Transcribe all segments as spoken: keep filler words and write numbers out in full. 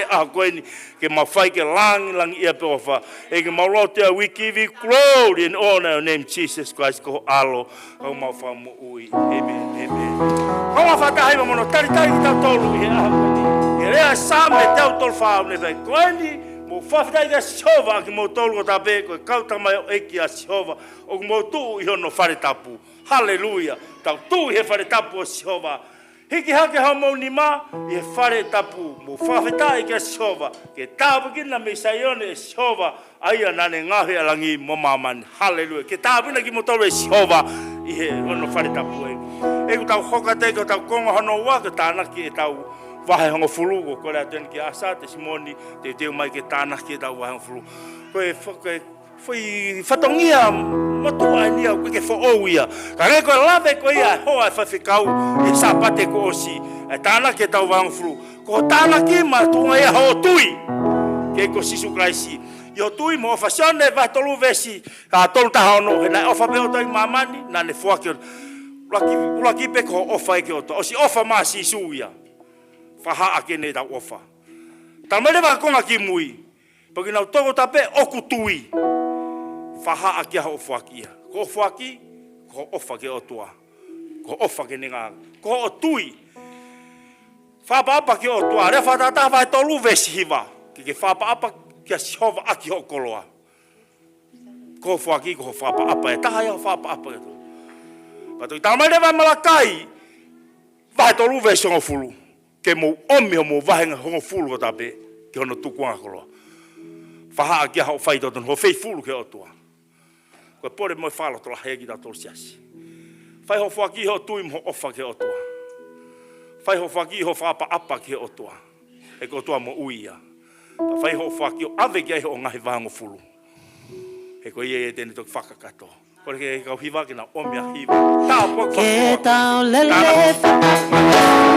he ʻaho ko eni, ke mau fai ke langilangiʻia pē ho huafa. ʻEiki, mau lotu, we give you glory and honor in your name, Jesus Christ, ko ho ʻAlo, ko homau Fakamoʻui. ʻĒmeni, ʻēmeni. Ko e fakataha ia mo hono talitali kitautolu ʻi he ʻaho ko eni. Ko e lea ʻa e Saame teau tolu fā ʻoku ne pehē, ko eni, mou fakafetaʻi kia Sihova ʻa kimoutolu kotoa pē, ko e kau tamaioʻeiki ʻa Sihova, ʻoku mou tuʻu ʻi hono fale tapu. Haleluia. Tau tuʻu ʻi he fale tapu ʻo Sihova. Hiki hake haʻamou nima ʻi he fale tapu, mou fakafetaʻi kia Sihova, ke tāpuekina mei Saione ʻe Sihova, ʻa ia naʻa ne ngaohi ʻa langi mo māmani. Haleluia. Ke tāpuekina kimoutolu ʻe Sihova ʻi he hono fale tapu ē. ʻOku tau hoko atu ki hotau konga hono ua, ke tānaki ʻetau vahe hongofulu, ko e kole atu eni kia ʻAsa, Tesimoni, teuteu mai ke tānaki ʻetau vahe hongofulu. Ko e fa-, ko e foʻi fatongia motuʻa eni ʻoku ʻikai ke foʻou ia. Ka ko e lave ko ia ʻa e hoa ʻo e faifekau ʻi he Sāpate kuo ʻosi, ʻa e tānaki ʻetau vahe hongofulu. Ko e tānaki makatuʻunga ia hoʻo tui kia Sīsū Kalaisi. ʻI hoʻo tui mo e ʻofa. Sione vahe tolu veesi, ʻa, tolu taha ono, he naʻe ʻofa pehē ʻa e ʻOtua ʻi māmani, naʻa ne foaki ʻuluaki, ʻuluaki pē ko hoʻo ʻofa ki he ʻOtua. ʻOsi ʻofa mai ʻa Sīsū ia. Fakahā ʻaki eni ʻetau ʻofa. Talamai leva ʻe he konga kimui, pea kinautolu kotoa pē ʻoku tui, fakahā ʻaki ia hoʻo foaki ia. Ko hoʻo foaki, ko hoʻo ʻofa ki he ʻOtua. Ko hoʻo ʻofa ki heʻene ngāue. Ko hoʻo tui. Fakaʻapaʻapa ki he ʻOtua. Lea Fakatātā vahe tolu veesi hiva. Ke ke fakaʻapaʻapa kia Sihova ʻaki hoʻo koloa. Ko hoʻo foaki, ko hoʻo fakaʻapaʻapa. ʻE taha ia hoʻo fakaʻapaʻapa ki he ʻOtua. Pea toki talamai leva ʻe Malakai vahe tolu veesi hongofulu, ke mou ʻomi hoʻomou vahe hongofulu kotoa pē ki hono tukuʻanga koloa. Fakahā ʻaki ia hoʻo faitotonu, hoʻo faithful ki he ʻOtua. Ko e pole mo e fakalotolahi ʻa kitautolu siasi. Fai hoʻo foaki ʻi hoʻo tui mo hoʻo ʻofa ki he ʻOtua. Fai hoʻo foaki ʻi hoʻo fakaʻapaʻapa ki he ʻOtua. He ko e ʻOtua moʻui ia. Pea fai hoʻo foaki ʻo ʻave ki ai hoʻo ngaahi vahe hongofulu. He ko ia ia te ne toki fakakakato. Kole ki he kau hiva ke nau ʻomi ʻa e hiva. Tāpuaki. Ke tau lele. Tāpuaki.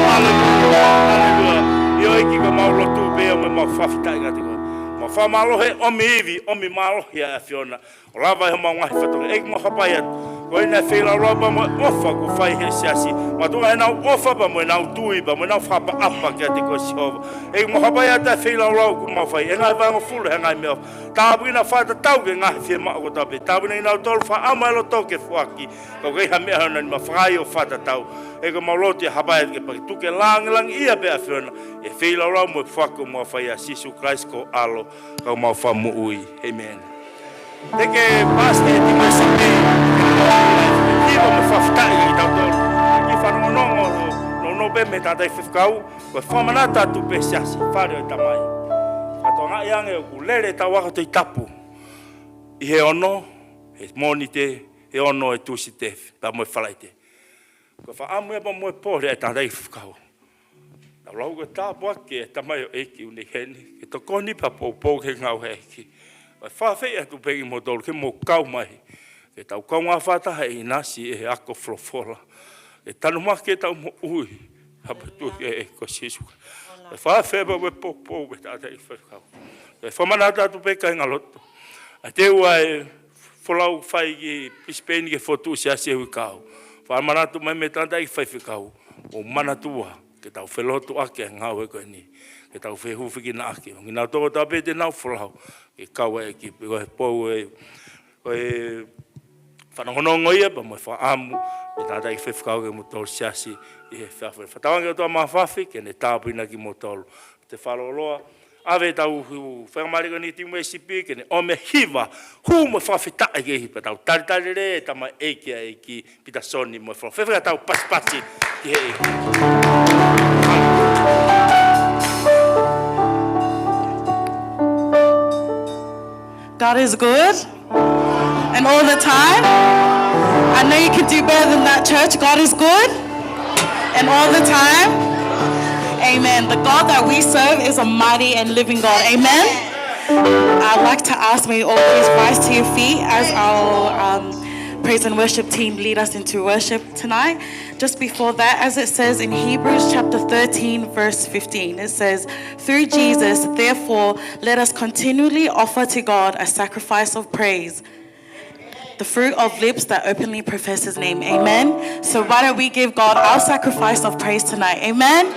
Haleluia, haleluia. ʻIo ʻEiki, ko ʻemau lotu pē ia mo ʻemau fakafetaʻi kiate koe. Mau fakamālō he ʻomi ivi, ʻomi mālohi ʻa e ʻAfiona. ʻO lava ʻi homau ngaahi fatongia. ʻEiki, mau hapai atu. Ko ʻenau feilaulau pea mo e ʻofa kuo fai ʻe he siasi. Makatuʻunga ʻenau ʻofa pea mo ʻenau tui pea mo ʻenau fakaʻapaʻapa kiate koe Sihova. ʻEiki, mau hapai atu ʻa e feilaulau kuo mau fai. ʻE ngaahi vahe hongofulu, he ngaahi meʻa. Tāpuekina fakatatau ki he ngaahi fiemaʻu kotoa pē. Tāpuekina kinautolu, fakaʻamu ʻa e loto ke foaki. Ka ʻoku ʻikai ha meʻa ʻi honau nima, fakaai ʻo fakatatau. ʻEiki, mau lotu ia, hapai atu ke paki tuku ke langilangiʻia pē ʻa e ʻAfiona. ʻI he feilaulau mo e foaki kuo mau fai ʻia Sīsū Kalaisi ko ho ʻAlo, ko homau Fakamoʻui. ʻĒmeni. Thank you, Pastor Timothy. Kiitos mo e fakafetaʻi kiate kitautolu. Kiʻi fanongonongo, nounou pē mei he tangataʻeiki faifekau, ko e fakamanatu atu pē siasi, fale ʻo e Tamai. Fakatokangaʻi ange ʻoku lele ʻetau ako Tohi Tapu ʻi he ono, he Mōnite, he ono ʻi he Tūsite, pea mo e Falaite. Ko e fakaʻamu ia pea mo e pole ʻa e tangataʻeiki faifekau. Tau lau ko e tāpuaki ʻa e tamaioʻeiki ʻoku ne ʻi heni, ke tokoni pea poupou ki he ngāue ʻa e ʻEiki. Pea fakafetaʻi atu pē kimoutolu ke mou kau mai. Ke tau kaungā fakataha ʻi he ʻinasi ʻi he ako folofola. Ke tanumaki ʻetau moʻui. Hapa tu ke ʻe ko Sīsū. Pea fakafetaʻi pea mo e poupou ʻa e tangataʻeiki faifekau. Ke fakamanatu atu pē kāinga lotu. ʻA e teu ʻa e folau fai ki Pisipeini ke fotu siasi ʻe ui kau. Fakamanatu mai mei he tangataʻeiki faifekau. ʻO manatua, ke tau felotuʻaki ʻa e ngāue ko eni. Ke tau fehūfekinaʻaki. Nginau toko tape te nau folau. Ke kau ʻa e ʻEiki, ko e pou ē, ko e fanongonongo ia, pea mo e fakaʻamu, ʻe tangataʻeiki faifekau ke mo tolu siasi, ʻi he fefine. Fakatauange ʻOtua Māfimafi, ke ne tāpuakiʻi kimoutolu. Te fakalōloa, ʻAve ʻetau faingamālie ko eni ki he timu ʻa e sipi ke ne ʻomai e hiva, hū mo e fakafetaʻi ki he ʻEiki pea tau talitali lelei e tamaioʻeiki ʻa e ʻEiki, Pita Soni mo e folofola. Fēfē haʻatau pasipasi ki he ʻEiki? God is good. And all the time. I know you can do better than that, church. God is good. And all the time. Amen. The God that we serve is a mighty and living God. Amen. I'd like to ask, may you all please rise to your feet as our um, praise and worship team lead us into worship tonight. Just before that, as it says in Hebrews chapter thirteen, verse fifteen, it says, "Through Jesus, therefore, let us continually offer to God a sacrifice of praise, the fruit of lips that openly profess his name." Amen. So why don't we give God our sacrifice of praise tonight? Amen.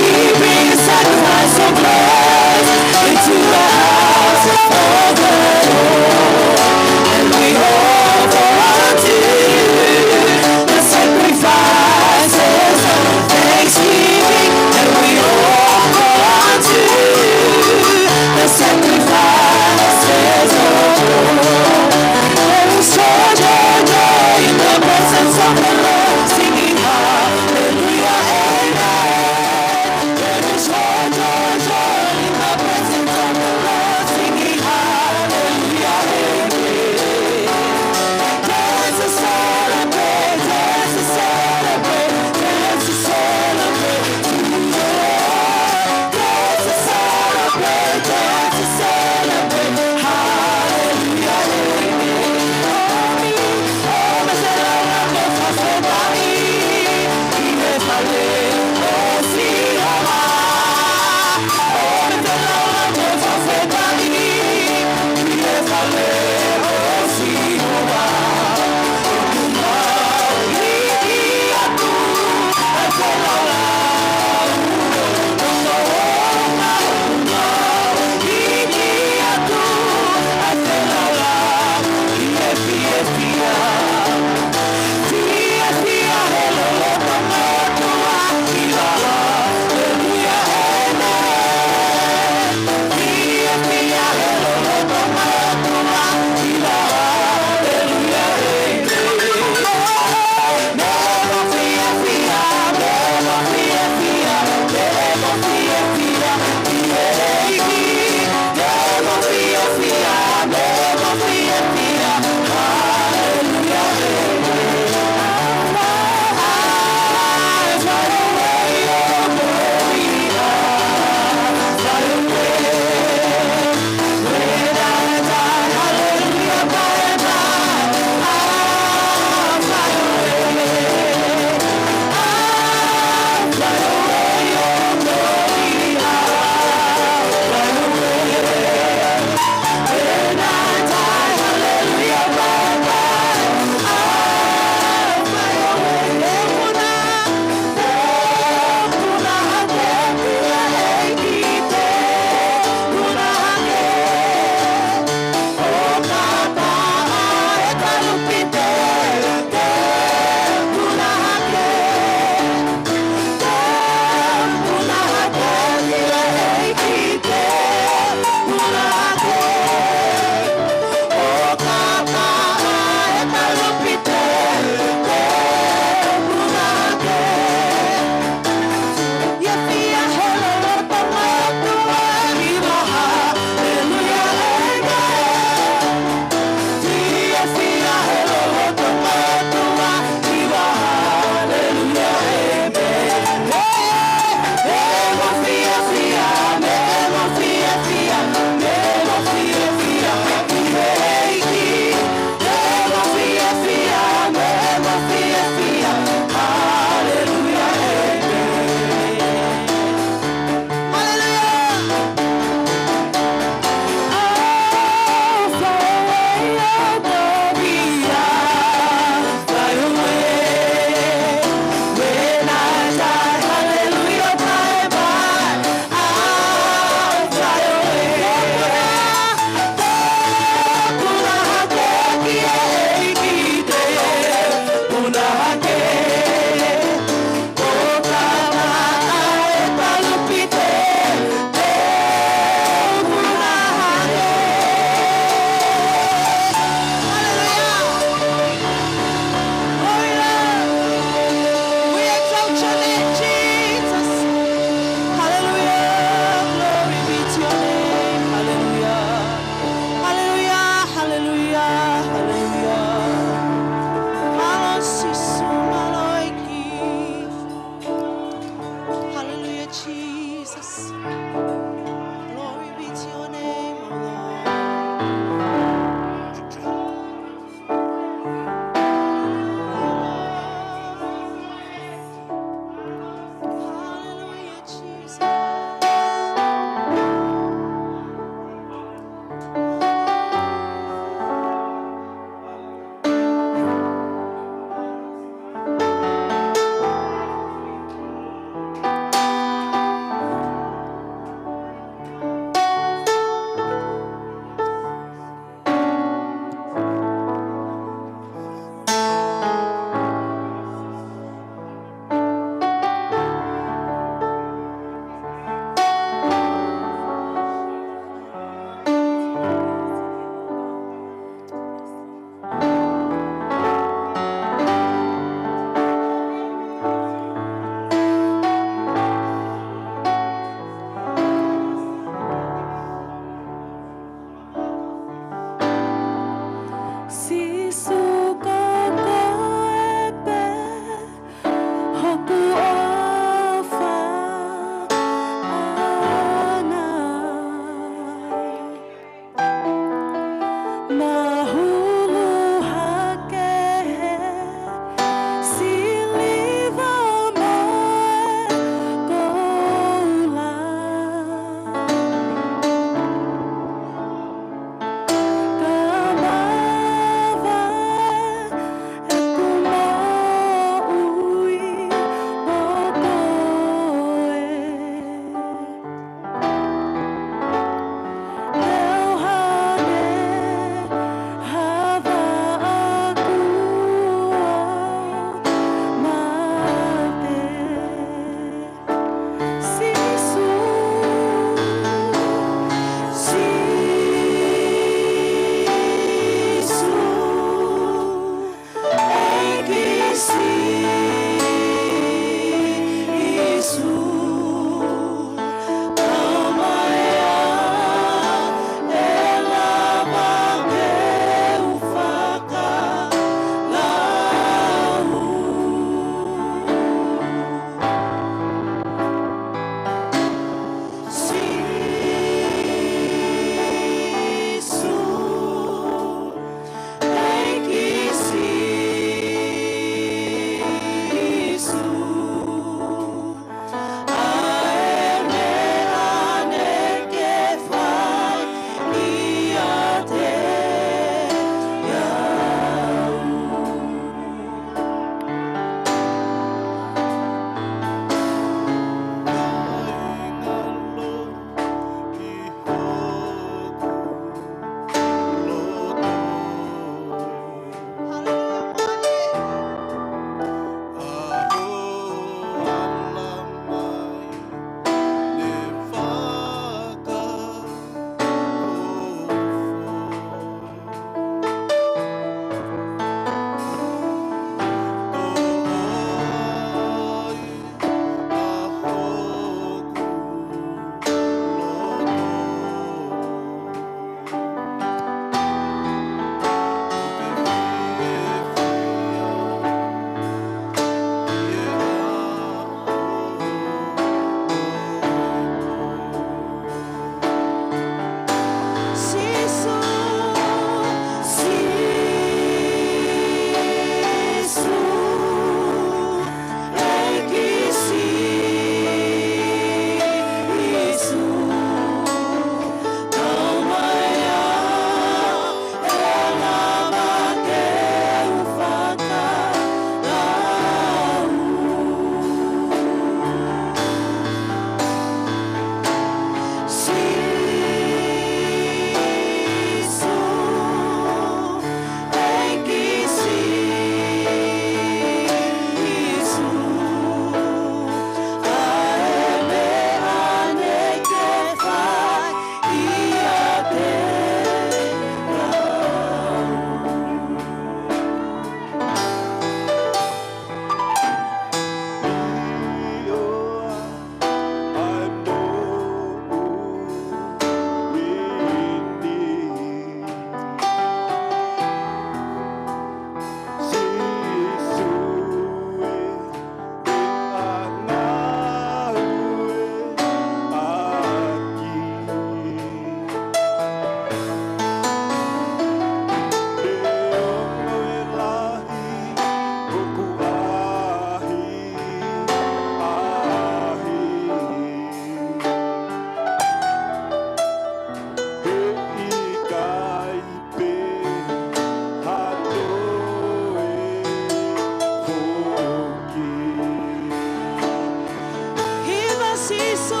Sīsū,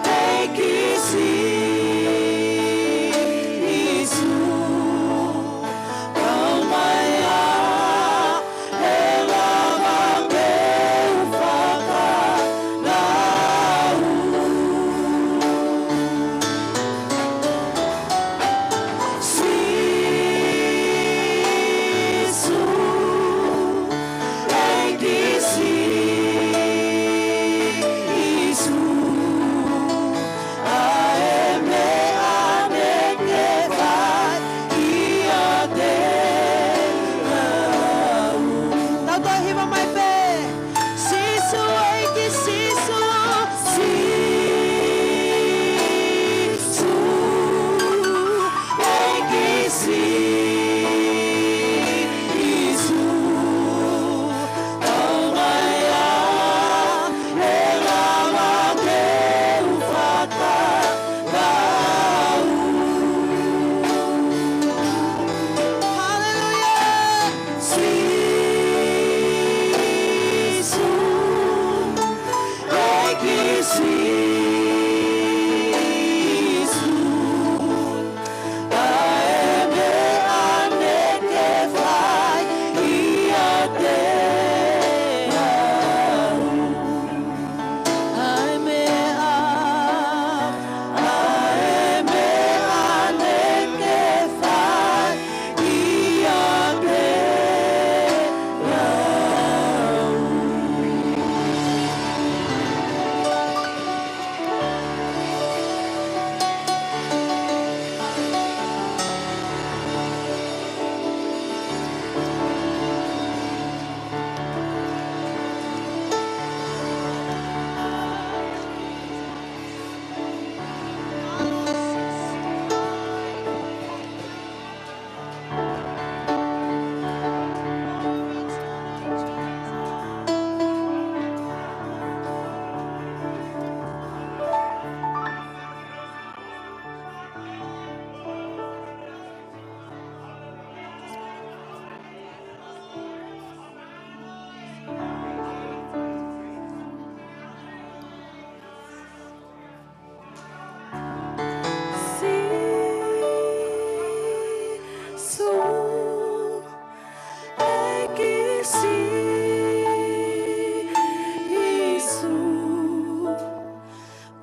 ʻEiki Sīsū, tau mai ā, ʻe lava ke u fakalau. Sīsū, ʻEiki Sīsū, ʻa e meʻa naʻá ke fai kiate au. Tau toe hiva mai pē. Sīsū, ʻEiki Sīsū. Sīsū, ʻEiki Sīsū, tau mai ā, ʻe lava ke u fakalau. Hallelujah. Sīsū, ʻEiki Sīsū, ʻa e meʻa naʻá ke fai kiate au. ʻA e meʻa, ʻa e meʻa naʻá ke fai kiate au. Sīsū, ʻEiki Sīsū,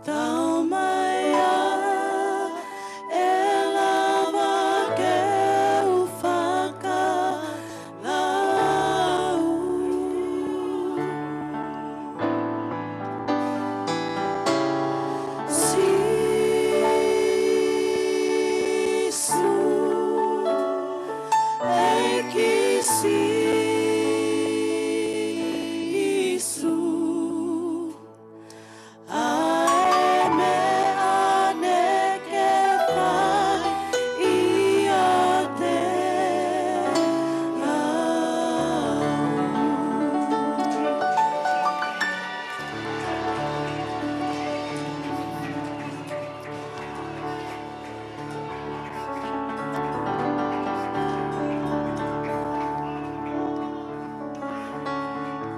tau mai ā, ʻe lava ke u fakalau. Sīsū, ʻEiki Sīsū, ʻa e meʻa naʻá ke fai kiate au.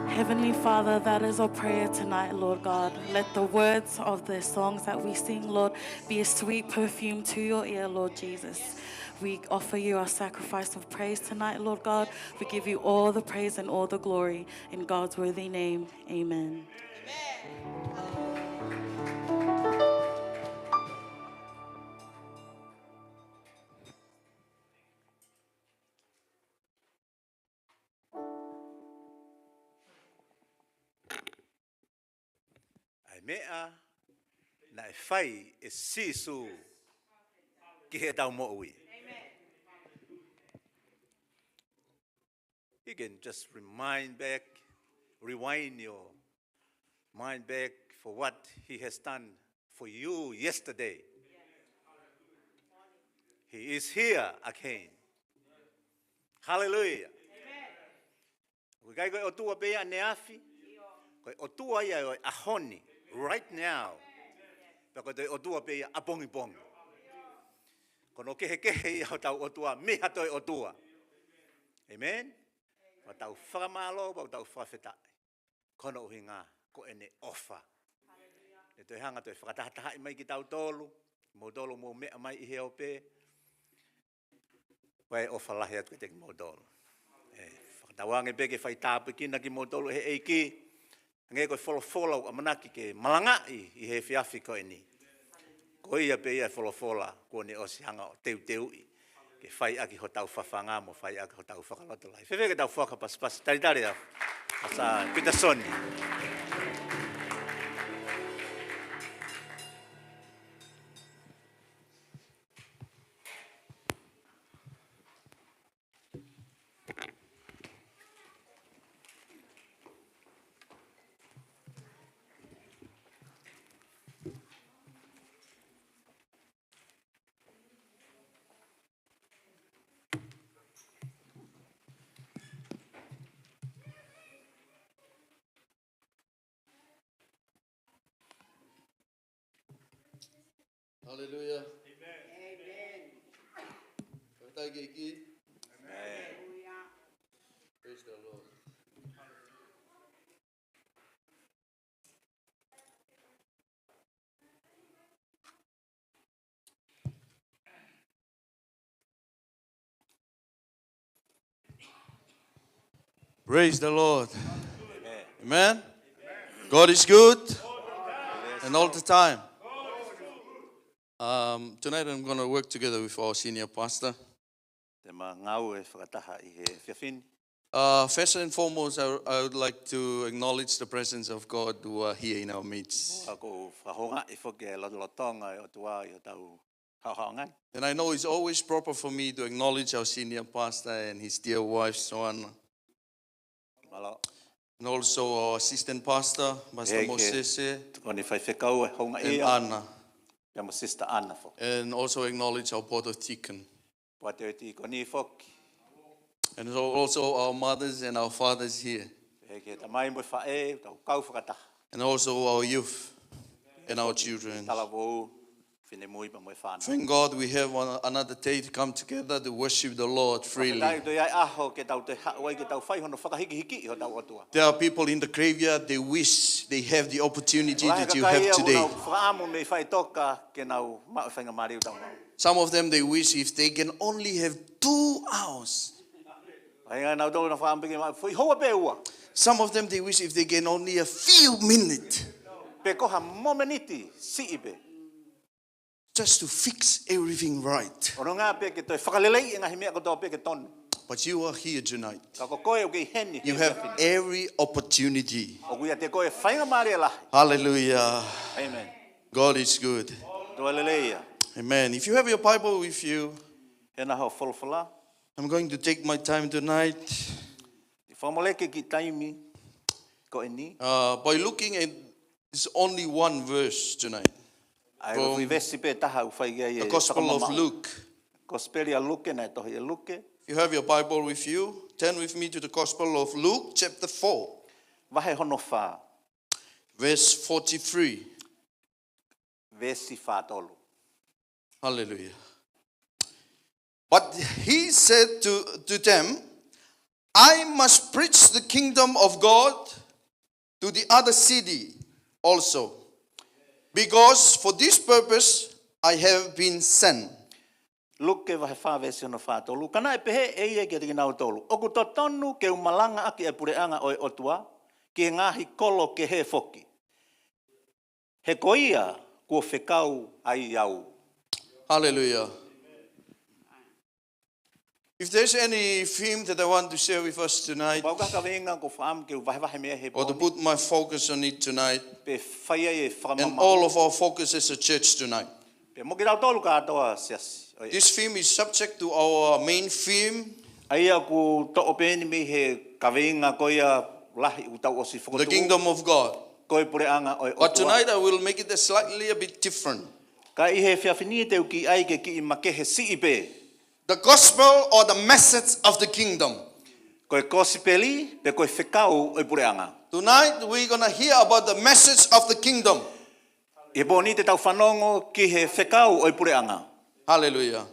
Heavenly Father, that is our prayer tonight, Lord God. Let the words of the songs that we sing, Lord, be a sweet perfume to your ear, Lord Jesus. We offer you our sacrifice of praise tonight, Lord God. We give you all the praise and all the glory in God's worthy name. Amen. ʻA e meʻa naʻe fai ʻe Sīsū ki heʻetau moʻui. You can just remind back, rewind your mind back for what he has done for you yesterday. He is here again. Hallelujah. ʻOku ʻikai ko e ʻOtua pē ia ʻaneafi, ko e ʻOtua ia ʻo e ʻaho ni, right now. Pea ko e toe ʻOtua pē ia ʻapongipongi. Ko hono kehekehe ia hotau ʻOtua mei ha toe ʻOtua. Amen? ʻOku tau fakamālō, ʻoku tau fakafetaʻi. Ko hono ʻuhinga ko ʻene ʻofa. ʻE toe hanga toe fakatahatahaʻi mai kitautolu, kimoutolu ʻoku mou meʻa mai ʻi he ope. Ko e ʻofa lahi atu kiate kimoutolu. ʻE, fakatauange pē ke fai tāpuekina kimoutolu ʻe he ʻEiki. Hangē ko e folofola ʻoku ʻamanaki ke malangaʻi ʻi he efiafi ko eni. Ko ia pē ia e folofola kuo ne ʻosi hanga ʻo teuteuʻi ke fai ʻaki hotau fafanga mo fai ʻaki hotau fakalotolahi. Fēfē ke tau fakapasipasi? Talitali ā, Pastor Peterson. Hallelujah. Amen. Fakafetaʻi ki he ʻEiki. Amen. Praise the Lord. Praise the Lord. Amen. Amen. God is good and all the time. Um, tonight I'm gonna work together with our senior pastor. Te ma ngāue fakataha ʻi he efiafi ni. Uh, first and foremost, I, I would like to acknowledge the presence of God who are here in our midst. Ka ʻoku ou fakahoungaʻi foki e lotolotonga e ʻOtua ʻi hotau haʻohaʻonga ni. And I know it's always proper for me to acknowledge our senior pastor and his dear wife, Soana. Mālō. And also our assistant pastor, Pastor Mosese, ko eni faifekau e houngaʻia, and Anna. Pea mo Sister Anna foki. And also acknowledge our board of deacon. Pea mo e tīkoni foki. And so also our mothers and our fathers here. Pea ki he tamai mo e faʻē, tau kau fakataha. And also our youth and our children. Talavou, finemui pea mo e fānau. Thank God we have one, another day to come together to worship the Lord freely. Fakafetaʻi ʻoku ʻi ai e ʻaho ke tau toe haʻu ai ke tau fai hono fakahikihikiʻi hotau ʻOtua. There are people in the graveyard, they wish they have the opportunity that you have today. Lahi e kakai ia ʻoku nau fakaʻamu mei faʻitoka ke nau maʻu e faingamālie ʻoku tau maʻu. Some of them, they wish if they can only have two hours. Lahi e kakai ʻoku nau fakaʻamu pē ke maʻu foʻi houa pe ua. Some of them, they wish if they can only a few minutes. Pe ko ha momeniti siʻi pē. Just to fix everything right. ʻO nonga pē ke toe fakaleleiʻi e ngaahi meʻa kotoa pē ke tonu. But you are here tonight. Ka ko koe ʻoku ke ʻi heni he efiafi ni. You have every opportunity. ʻOku ʻiate koe e faingamālie lahi. Hallelujah. Amen. God is good. ʻOtua lelei ia. Amen. If you have your Bible with you, he naʻa hoʻo folofola, I'm going to take my time tonight. Fakamoleki e kiʻi taimi ko eni. Uh, by looking at, it's only one verse tonight. ʻA e foʻi veesi pē taha ʻoku fai ki ai e fakamamaʻu. From the Gospel of Luke. Kosipeli ʻa Luke, naʻe tohi ʻe Luke. If you have your Bible with you, turn with me to the Gospel of Luke, chapter four. Vahe hono fā. Verse forty-three. Veesi fā tolu. Hallelujah. But he said to, to them, "I must preach the kingdom of God to the other city also, because for this purpose I have been sent." Luke vahe fā veesi hono fā tolu. Ka naʻe pehē ʻe ia kiate kinautolu, ʻOku totonu ke u malangaʻaki e puleʻanga ʻo e ʻOtua ki he ngaahi kolo kehe foki. He ko ia kuo fekau ai au. Hallelujah. If there's any theme that I want to share with us tonight, kapau ko ha kaveinga ʻoku ou fakaʻamu ke u vahevahe mei ai he pō ni, or to put my focus on it tonight, pe fai ai e fakamamaʻu, and all of our focus as a church tonight. Pea mo kitautolu kātoa siasi. ʻO ia. This theme is subject to our main theme, ʻa ia ʻoku toʻo pē eni mei he kaveinga ko ia lahi ʻoku tau ʻosi fokotuʻu. The kingdom of God. Ko e puleʻanga ʻo e ʻOtua. But tonight I will make it a slightly a bit different. Ka ʻi he efiafi ni te u kiʻi ʻai ke kiʻi makehe siʻi pē. The gospel or the message of the kingdom. Ko e kosipeli, pe ko e fekau ʻo e puleʻanga. Tonight we're gonna hear about the message of the kingdom. ʻI he pō ni te tau fanongo ki he fekau ʻo e puleʻanga. Hallelujah.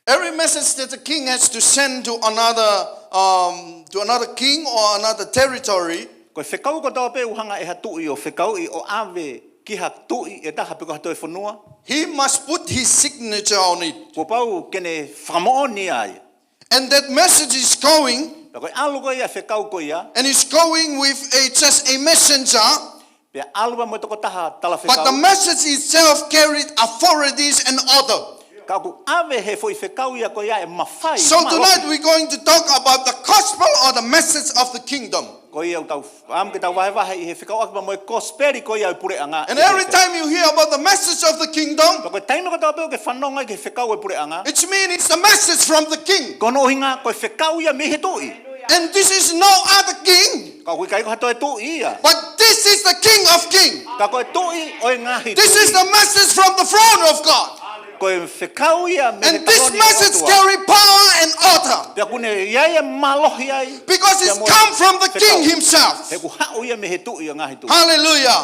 Every message that the king has to send to another, um, to another king or another territory, Ko e fekau kotoa pē ʻoku hanga ʻe ha tuʻi ʻo fekauʻi ʻo ʻave ki ha tuʻi ʻe taha pe ko ha toe fonua, he must put his signature on it. Kuo pau ke ne fakamoʻoni ai. And that message is going, Pea ko e ʻalu ko ia e fekau ko ia, and is going with a, just a messenger. Pea ʻalu pē mo e tokotaha talafekau. But the message itself carried authorities and order. Ka ʻoku ʻave he foʻi fekau ia ko ia e mafai. So maʻu tonight we're going to talk about the gospel or the message of the kingdom. Ko ia ʻoku tau ʻamu ke tau vahevahe ʻi he fekauʻaki pea mo e kosipeli ko ia ʻo e puleʻanga. And every time you hear about the message of the kingdom, Pea ko e taimi kotoa pē ʻoku ke fanongo ai ki he fekau ʻo e puleʻanga, it means it's the message from the king. Ko hono ʻuhinga ko e fekau ia mei he tuʻi. And this is no other king, Ka ʻoku ʻikai ko ha toe tuʻi ia. But this is the King of Kings. Ka ko e Tuʻi ʻo e ngaahi tuʻi. This is the message from the throne of God. Ko e fekau ia mei he taloni ʻo e ʻOtua. And this message carry power and order. Pea ʻoku ne ʻi ai e mālohi ai. Because it's come from the king himself. He ʻoku haʻu ia mei he Tuʻi ʻo e ngaahi tuʻi. Hallelujah.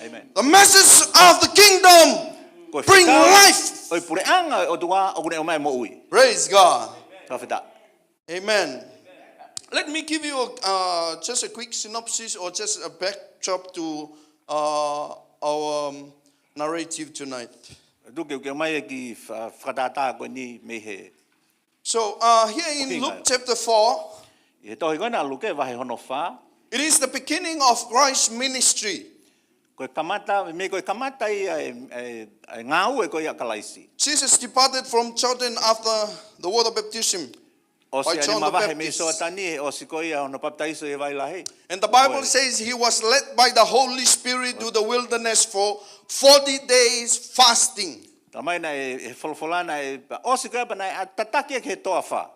Amen. The message of the kingdom bring life. Ko e fekau ʻo e puleʻanga ʻo e ʻOtua ʻoku ne ʻomai moʻui. Praise God. Fakafetaʻi. Amen. Let me give you a, uh, just a quick synopsis or just a backdrop to, uh, our, um, narrative tonight. Tuku ke u ʻomai e kiʻi fa-, fakatātā ko eni mei he. So, uh, here in Luke chapter four, ʻI he tohi ko ena ʻa Luke vahe hono fā. It is the beginning of Christ's ministry. Ko e kamata, mei ko e kamata ia e, e, e ngāue ko ia ʻa Kalaisi. Jesus departed from Jordan after the water baptism. ʻOsi ʻene mavahe mei Soatani he ʻosi ko ia hono papitaiso ʻi he vai lahi. And the Bible says he was led by the Holy Spirit to the wilderness for forty days fasting. Talamai naʻe, he folofola naʻe, ʻosi ko ia pea naʻe tataki ia ki he toafa.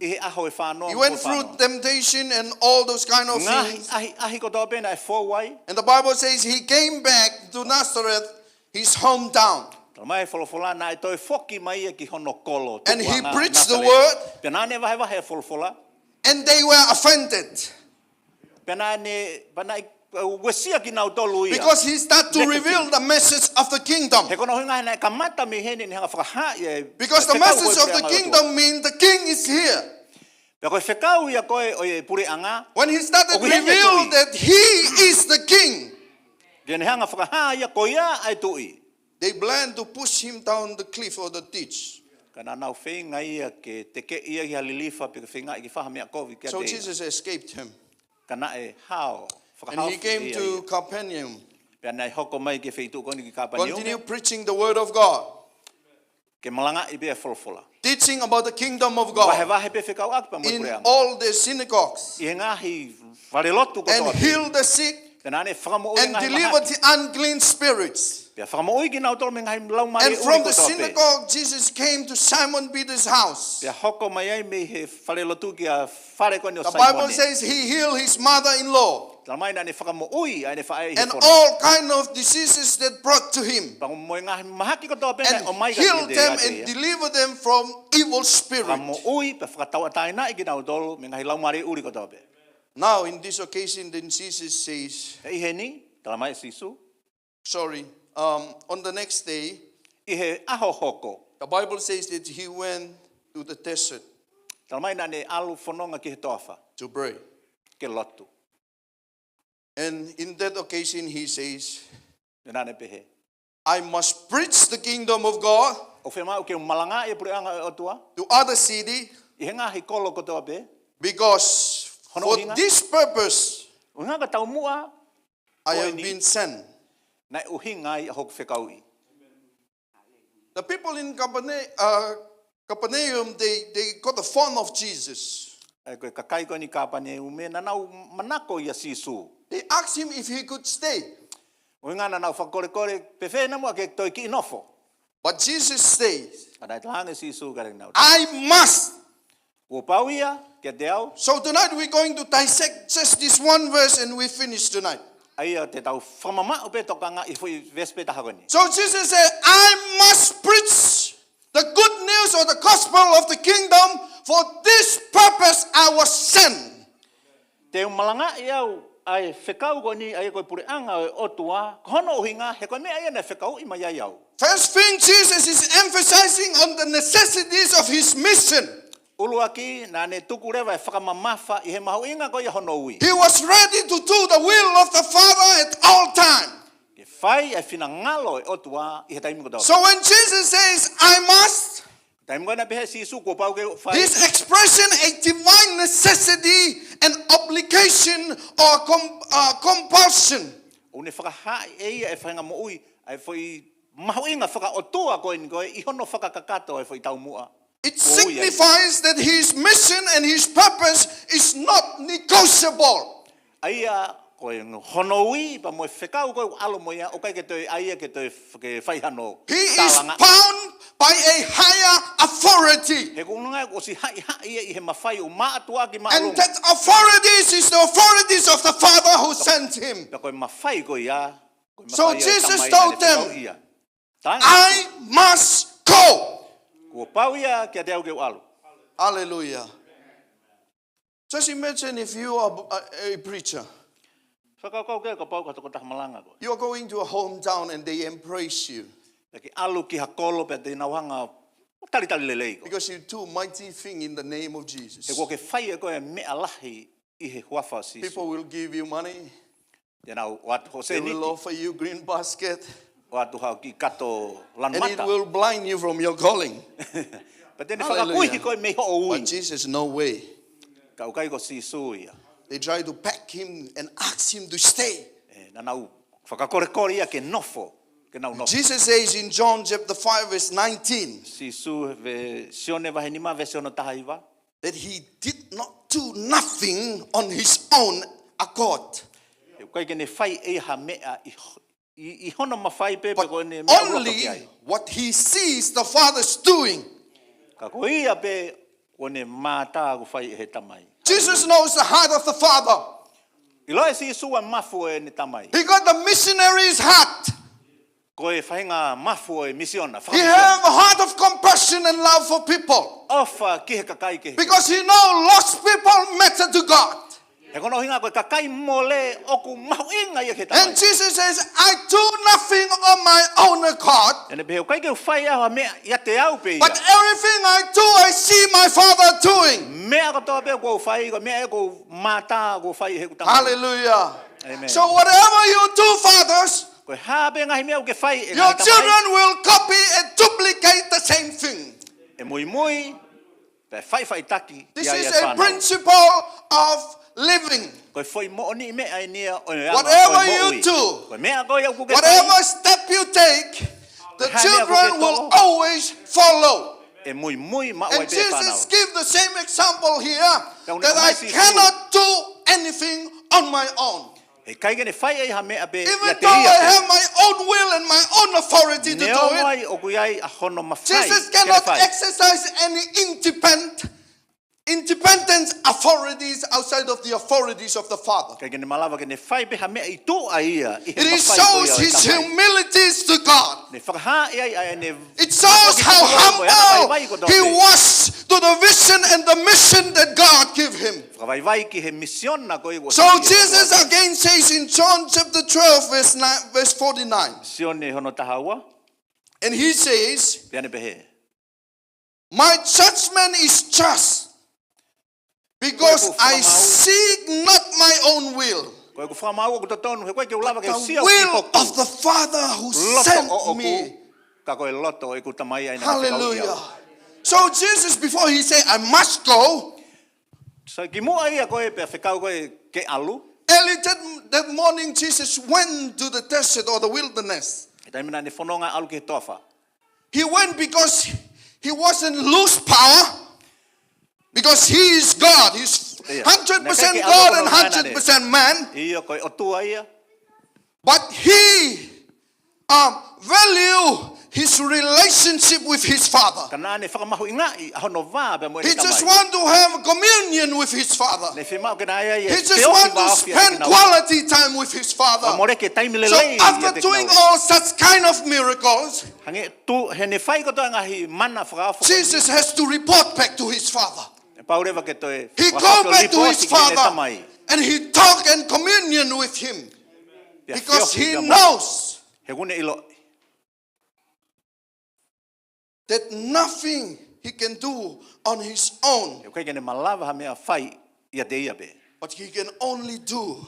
ʻI he ʻaho ʻe fā noa. He went through temptation and all those kind of things. Ngaahi ʻahiʻahi kotoa pē naʻe fou ai. And the Bible says he came back to Nazareth, his hometown. Talamai he folofola naʻe toe foki mai ia ki hono kolo, tukuʻanga Nasaleti. And he preached the word. Pea naʻa ne vahevahe e folofola. And they were offended. Pea naʻa ne, pea naʻe, uh, uesia kinautolu ia. Because he start to reveal the message of the kingdom. He ko hono ʻuhinga naʻe kamata mei heni ʻene hanga fakahā e fekau ko ia ʻo e puleʻanga ʻo e ʻOtua. Because the message of the kingdom mean the king is here. Pea ko e fekau ia ko ē ʻo e puleʻanga. When he started reveal that he is the king, ʻoku ʻi heni e tuʻi. Ke ne hanga fakahā ia ko ia ʻa e tuʻi. They plan to push him down the cliff or the ditch. Ka naʻa nau feinga ia ke tekeʻi ia ki ha lilifa pe ke feingaʻi ke fai ha meʻa kovi kiate ia. So Jesus escaped him. Ka naʻe hao, fakahaofi ia. And he came to Capernaum. Pea naʻe hoko mai ki he feituʻu ko eni ki Kapaniume. Continue preaching the word of God. Ke malangaʻi pē e folofola. Teaching about the kingdom of God. Vahevahe pē fekauʻaki pea mo e puleʻanga. In all the synagogues. ʻI he ngaahi falelotu kotoa pē. And heal the sick. Pea naʻa ne fakamoʻui e ngaahi mahaki. And deliver the unclean spirits. Pea fakamoʻui kinautolu mei he ngaahi laumālie ʻuli kotoa pē. And from the synagogue, Jesus came to Simon Peter's house. Pea hoko mai ai mei he falelotu ki he fale ko eni ʻo Saimone. The Bible says he healed his mother-in-law. Talamai naʻa ne fakamoʻui ʻa ʻene faʻē ʻi he fono. And all kind of diseases that brought to him. Pea mo e ngaahi mahaki kotoa pē naʻe ʻomai kiate ia. And healed them and delivered them from evil spirit. Fakamoʻui pea fakatauʻatāinaʻi kinautolu mei he ngaahi laumālie ʻuli kotoa pē. Now, in this occasion, then Jesus says, ʻI heni, talamai ʻe Sīsū. Sorry, um, on the next day, ʻI he ʻaho hoko. The Bible says that he went to the desert. Talamai naʻa ne ʻalu fononga ki he toafa. To pray. Ke lotu. And in that occasion, he says, Pea naʻa ne pehē, "I must preach the kingdom of God ʻOku fiemaʻu ke u malangaʻi e puleʻanga ʻo e ʻOtua to other city ʻi he ngaahi kolo kotoa pē." Because for this purpose, Hono ʻuhinga, ʻuhinga ko e taumuʻa ko eni, I have been sent. Naʻe ʻuhinga ai ʻa hoku fekauʻi. The people in Capernaum, uh, Capernaum, they, they got fond of Jesus. ʻA ia ko e kakai ko eni Kapaneume, naʻa nau manako ʻia Sīsū. They asked him if he could stay. ʻUhinga naʻa nau fakakolekole, pe fēfē naʻa mo ke toe kiʻi nofo. But Jesus says, Ka naʻe talaange ʻe Sīsū kiate kinautolu, "I must." Kuo pau ia kiate au. So tonight we're going to dissect just this one verse and we finish tonight. ʻA ia te tau fakamamaʻu pē tokanga ʻi he foʻi veesi pē taha ko eni. So Jesus said, "I must preach the good news or the gospel of the kingdom. For this purpose I was sent." Te u malangaʻi au ʻa e fekau ko eni, ʻa ia ko e puleʻanga ʻo e ʻOtua, ko hono ʻuhinga, he ko e meʻa ia naʻe fekauʻi mai ai au. First thing, Jesus is emphasizing on the necessities of his mission. ʻUluaki, naʻa ne tuku leva e fakamamafa ʻi he mahuʻinga ko ia hono ui. He was ready to do the will of the Father at all time. Ke fai e finangalo e ʻOtua ʻi he taimi kotoa. So when Jesus says, "I must," Taimi ko ē naʻe pehē ʻe Sīsū kuo pau ke u fai. He's expressing a divine necessity, an obligation, or com-, uh, compulsion. ʻOku ne fakahaaʻi ʻe ia e faʻahinga moʻui, ʻa e foʻi mahuʻinga fakaʻotua ko eni ko ē ʻi hono fakakakato e foʻi taumuʻa. It signifies that his mission and his purpose is not negotiable. ʻA ia ko e hono ui pea mo e fekau ko ē ʻoku ʻalu mo ia, ʻoku ʻikai ke toe ʻai ia ke toe f-, ke fai hano tālanga. He is bound by a higher authority. He ko e ʻuhinga ʻoku ʻosi haʻihaʻi ia ʻi he mafai ʻoku mātuʻaki māʻolunga. And that authorities is the authorities of the Father who sent him. Pea ko e mafai ko ia, ko e mafai ia ʻo e Tamai naʻa ne fekau ia. So Jesus told them, "I must go." Kuo pau ia kiate au ke u ʻalu. Hallelujah. Just imagine if you are a, a preacher. Fakakaukau ki ai kapau ko ha tokotaha malanga koe. You are going to a hometown and they embrace you. Pea ke ʻalu ki ha kolo pea te nau hanga ʻo talitali lelei koe. Because you do mighty thing in the name of Jesus. He kuo ke fai ʻe koe e meʻa lahi ʻi he huafa ʻo Sīsū. People will give you money. Te nau ʻoatu hoʻo sēniti. They will offer you green basket. ʻOatu haʻo kiʻi kato lanu mata. And it will blind you from your calling. Pea te ne fakakuihi koe mei hoʻo ui. Hallelujah. But Jesus, no way. Ka ʻoku ʻikai ko Sīsū ia. They try to pack him and ask him to stay. ʻE, naʻa nau fakakolekole ia ke nofo, ke nau nofo. Jesus says in John chapter five verse nineteen. Sīsū he Sione vahe nima veesi hono taha hiva. That he did not do nothing on his own accord. He ʻoku ʻikai ke ne fai ʻe ia ha meʻa ʻi, ʻi, ʻi hono mafai pē pe ko ʻene meʻa ʻoku loto ki ai. But only what he sees the Father's doing. Ka ko ia pē ʻoku ne mātā ʻoku fai ʻe he Tamai. Jesus knows the heart of the Father. ʻIloʻi ʻe Sīsū e mafu ʻo ʻene Tamai. He got the missionary's heart. Ko e faʻahinga mafu ʻo e misiona, fakamisiona. He have a heart of compassion and love for people. ʻOfa ki he kakai kehe. Because he know lost people matter to God. He ko hono ʻuhinga ko e kakai mole ʻoku mahuʻinga ia ki he Tamai. And Jesus says, "I do nothing on my own accord." ʻEne pehē ʻoku ʻikai ke u fai ʻe au ha meʻa ʻiate au pē ia. But everything I do, I see my Father doing. Meʻa kotoa pē ʻoku ou fai, ko e meʻa ʻoku ou mātā ʻoku fai ʻe heʻeku Tamai. Hallelujah. Amen. So whatever you do, fathers, Ko e hā pē ngaahi meʻa ʻoku ke fai ʻe ngaahi tamai. Your children will copy and duplicate the same thing. ʻE muimui, pea faʻifaʻitaki ia ʻa e fānau. This is a principle of living. Ko e foʻi moʻoniʻi meʻa eni ia ʻo e anga ʻo e moʻui. Whatever you do, ko e meʻa ko ia ʻoku ke fai, whatever step you take, the children will always follow. Ko e hā e meʻa ʻoku ke tokanga, ʻe muimui maʻu ai pē e fānau. And Jesus give the same example here, that I cannot do anything on my own. Pea ʻoku ne ʻomai Sīsū He ʻikai ke ne fai ʻe ia ha meʻa pē ʻiate ia pē. Even though I have my own will and my own authority to do it, Neongo ʻoku ʻi ai ʻa hono mafai ke ne fai. Jesus cannot exercise any independent, independent authorities outside of the authorities of the Father. ʻIkai ke ne malava ke ne fai pē ha meʻa ʻi tuʻa ia ʻi he mafai ko ia ʻo e Tamai. It shows his humility to God. Ne fakahā ʻe ia ʻa ʻene It shows how humble he was to the vision and the mission that God gave him. Fakavaivai ki he misiona ko ia ʻoku ʻosi. So Jesus again says in John chapter twelve, verse nine, verse forty-nine. Sione hono taha ua. And he says, Pea ne pehē, "My judgment is just, because I seek not my own will, Ko ʻeku fakamaau ʻoku totonu, he ʻoku ʻikai ke u lava ke u sio ki hoku loto ʻoʻoku, ka ko e loto ʻo ʻeku Tamai ʻa ia naʻa ne fekau au." Hallelujah. So Jesus, before he say, "I must go," So kimuʻa ia ko ē pea fekau ko ē ke ʻalu. Early that, that morning, Jesus went to the desert or the wilderness. He taimi naʻa ne fononga ʻalu ki he toafa. He went because he wasn't lose power, because he is God. He's hundred percent God and hundred percent man. ʻIo, ko e ʻOtua ia. But he, um, value his relationship with his Father. Ka naʻa ne fakamahuʻingaʻi ʻa hono vā pea mo ʻene Tamai. He just want to have communion with his Father. Ne fiemaʻu ke na ʻi ai e feohi vāofi ʻa kinaua. He just want to spend quality time with his Father. Pea mo ʻene taimi lelei ʻiate kinaua. So after doing all such kind of miracles, Hangē ko ʻene fai kotoa e ngaahi mana fakaofo ko eni, Jesus has to report back to his Father. ʻE pau leva ke toe fakafoki ʻo lipooti ki heʻene Tamai. He go back to his Father and he talk and communion with him. Pea feohi pea mo ia. Because he knows He ʻoku ne ʻiloʻi that nothing he can do on his own. ʻOku ʻikai ke ne malava ha meʻa ʻo fai ʻiate ia pē. But he can only do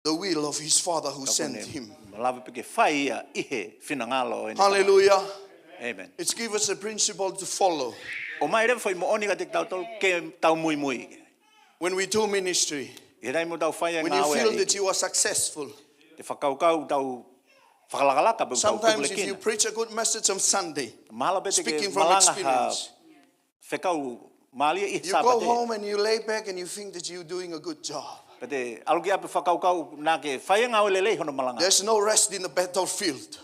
the will of his Father who Ka ʻoku sent ne him. Malava pē ke fai ia ʻi he finangalo ʻo ʻene. Hallelujah. Amen. It's give us a principle to follow. ʻOmai leva foʻi moʻoni kiate kitautolu ke tau muimui. When we do ministry, ʻI he taimi ʻoku tau fai e when you ngāue feel ʻa e that you are successful, ʻEiki, te fakakaukau tau fakalakalaka pe tau sometimes if you kepulekina. preach a good message on Sunday, Mahalo pē te ke speaking from malanga ha experience, fekau mālie ʻi he you go Sāpate. Home and you lay back and you think that you're doing a good job. Pea te ʻalu ki ʻapi fakakaukau naʻa ke fai e ngāue lelei hono malanga. There's no rest in the battlefield.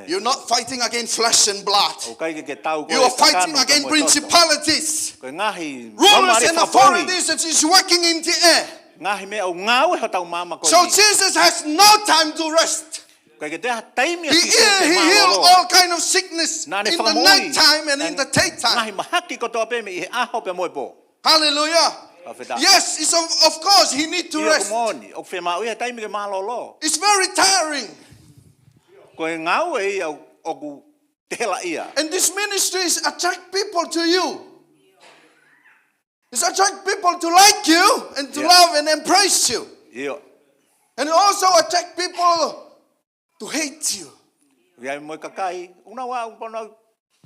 You're not fighting against flesh and blood. ʻOku ʻikai ke ke tau ko You e are fighting kakano against mo e toto. Principalities, Ko e ngaahi rulers, laumālie and fakapoʻuli. Authorities that is working in the air. Ngaahi meʻa ʻoku ngāue hotau māmani ko So eni. Jesus has no time to rest. ʻOku ʻikai ke toe ha taimi ʻa He, Sīsū ke he healed mālōlō. All kind of sickness Naʻa ne in the fakamoʻui. night time and in the daytime. Ngaahi mahaki kotoa pē mei he ʻaho pea mo e pō. Hallelujah. Fakafetaʻi. Yes, it's of, of course he need to ʻIo, ʻoku rest. moʻoni. ʻOku fiemaʻu ia ha taimi ke mālōlō. It's very tiring. Ko e ngāue ia ʻoku tela ia. And this ministry is attract people to you. It's attract people to like you and to Yeah. Love and embrace you. ʻIo. And it also attract people to hate you. ʻIo, mo e kakai, ʻoku nau ʻalu pē ʻo nau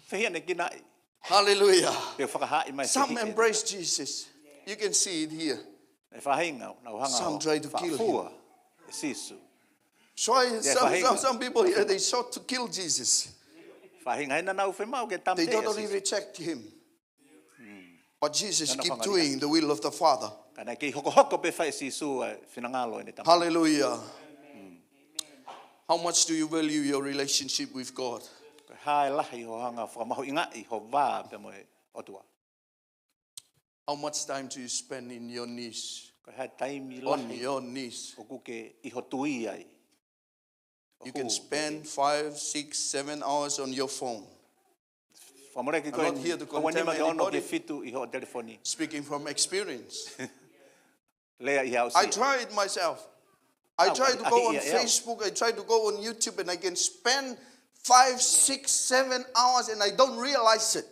fehiʻanekinaʻi. Hallelujah. Pea fakahaaʻi mai Some fehiʻa. Embrace Jesus. You can see it here. E faʻahinga, nau hanga Some ʻo try to kill faʻafua ʻe Sīsū. Try, some, faʻahinga. Some, some people here, they sought to kill Jesus. Faʻahinga ena nau fiemaʻu ke tama They ʻa totally Sīsū. Reject him. But Jesus Nana keep fanga doing the will of the Father. Ka naʻe kei hokohoko pē fai ʻe Sīsū ʻa e finangalo ʻene Tamai. Hallelujah. How much do you value your relationship with God? Ko e hā e lahi hoʻo hanga ʻo fakamahuʻingaʻi ho vā pea mo e ʻOtua? How much time do you spend in your knees? Ko e hā e taimi On lahi your knees. ʻoku ke ʻi ho tui ai? You can spend five, six, seven hours on your phone. Fakamoleki ko I'm e not here to ʻaua nima condemn ke ono ke anybody. Fitu ʻi ho telefoni. Speaking from experience. Lea ʻi he I aʻusia. Try it myself. I Ah, try to I- go I- on yeah, yeah. Facebook, I try to go on YouTube, and I can spend five, six, seven hours, and I don't realize it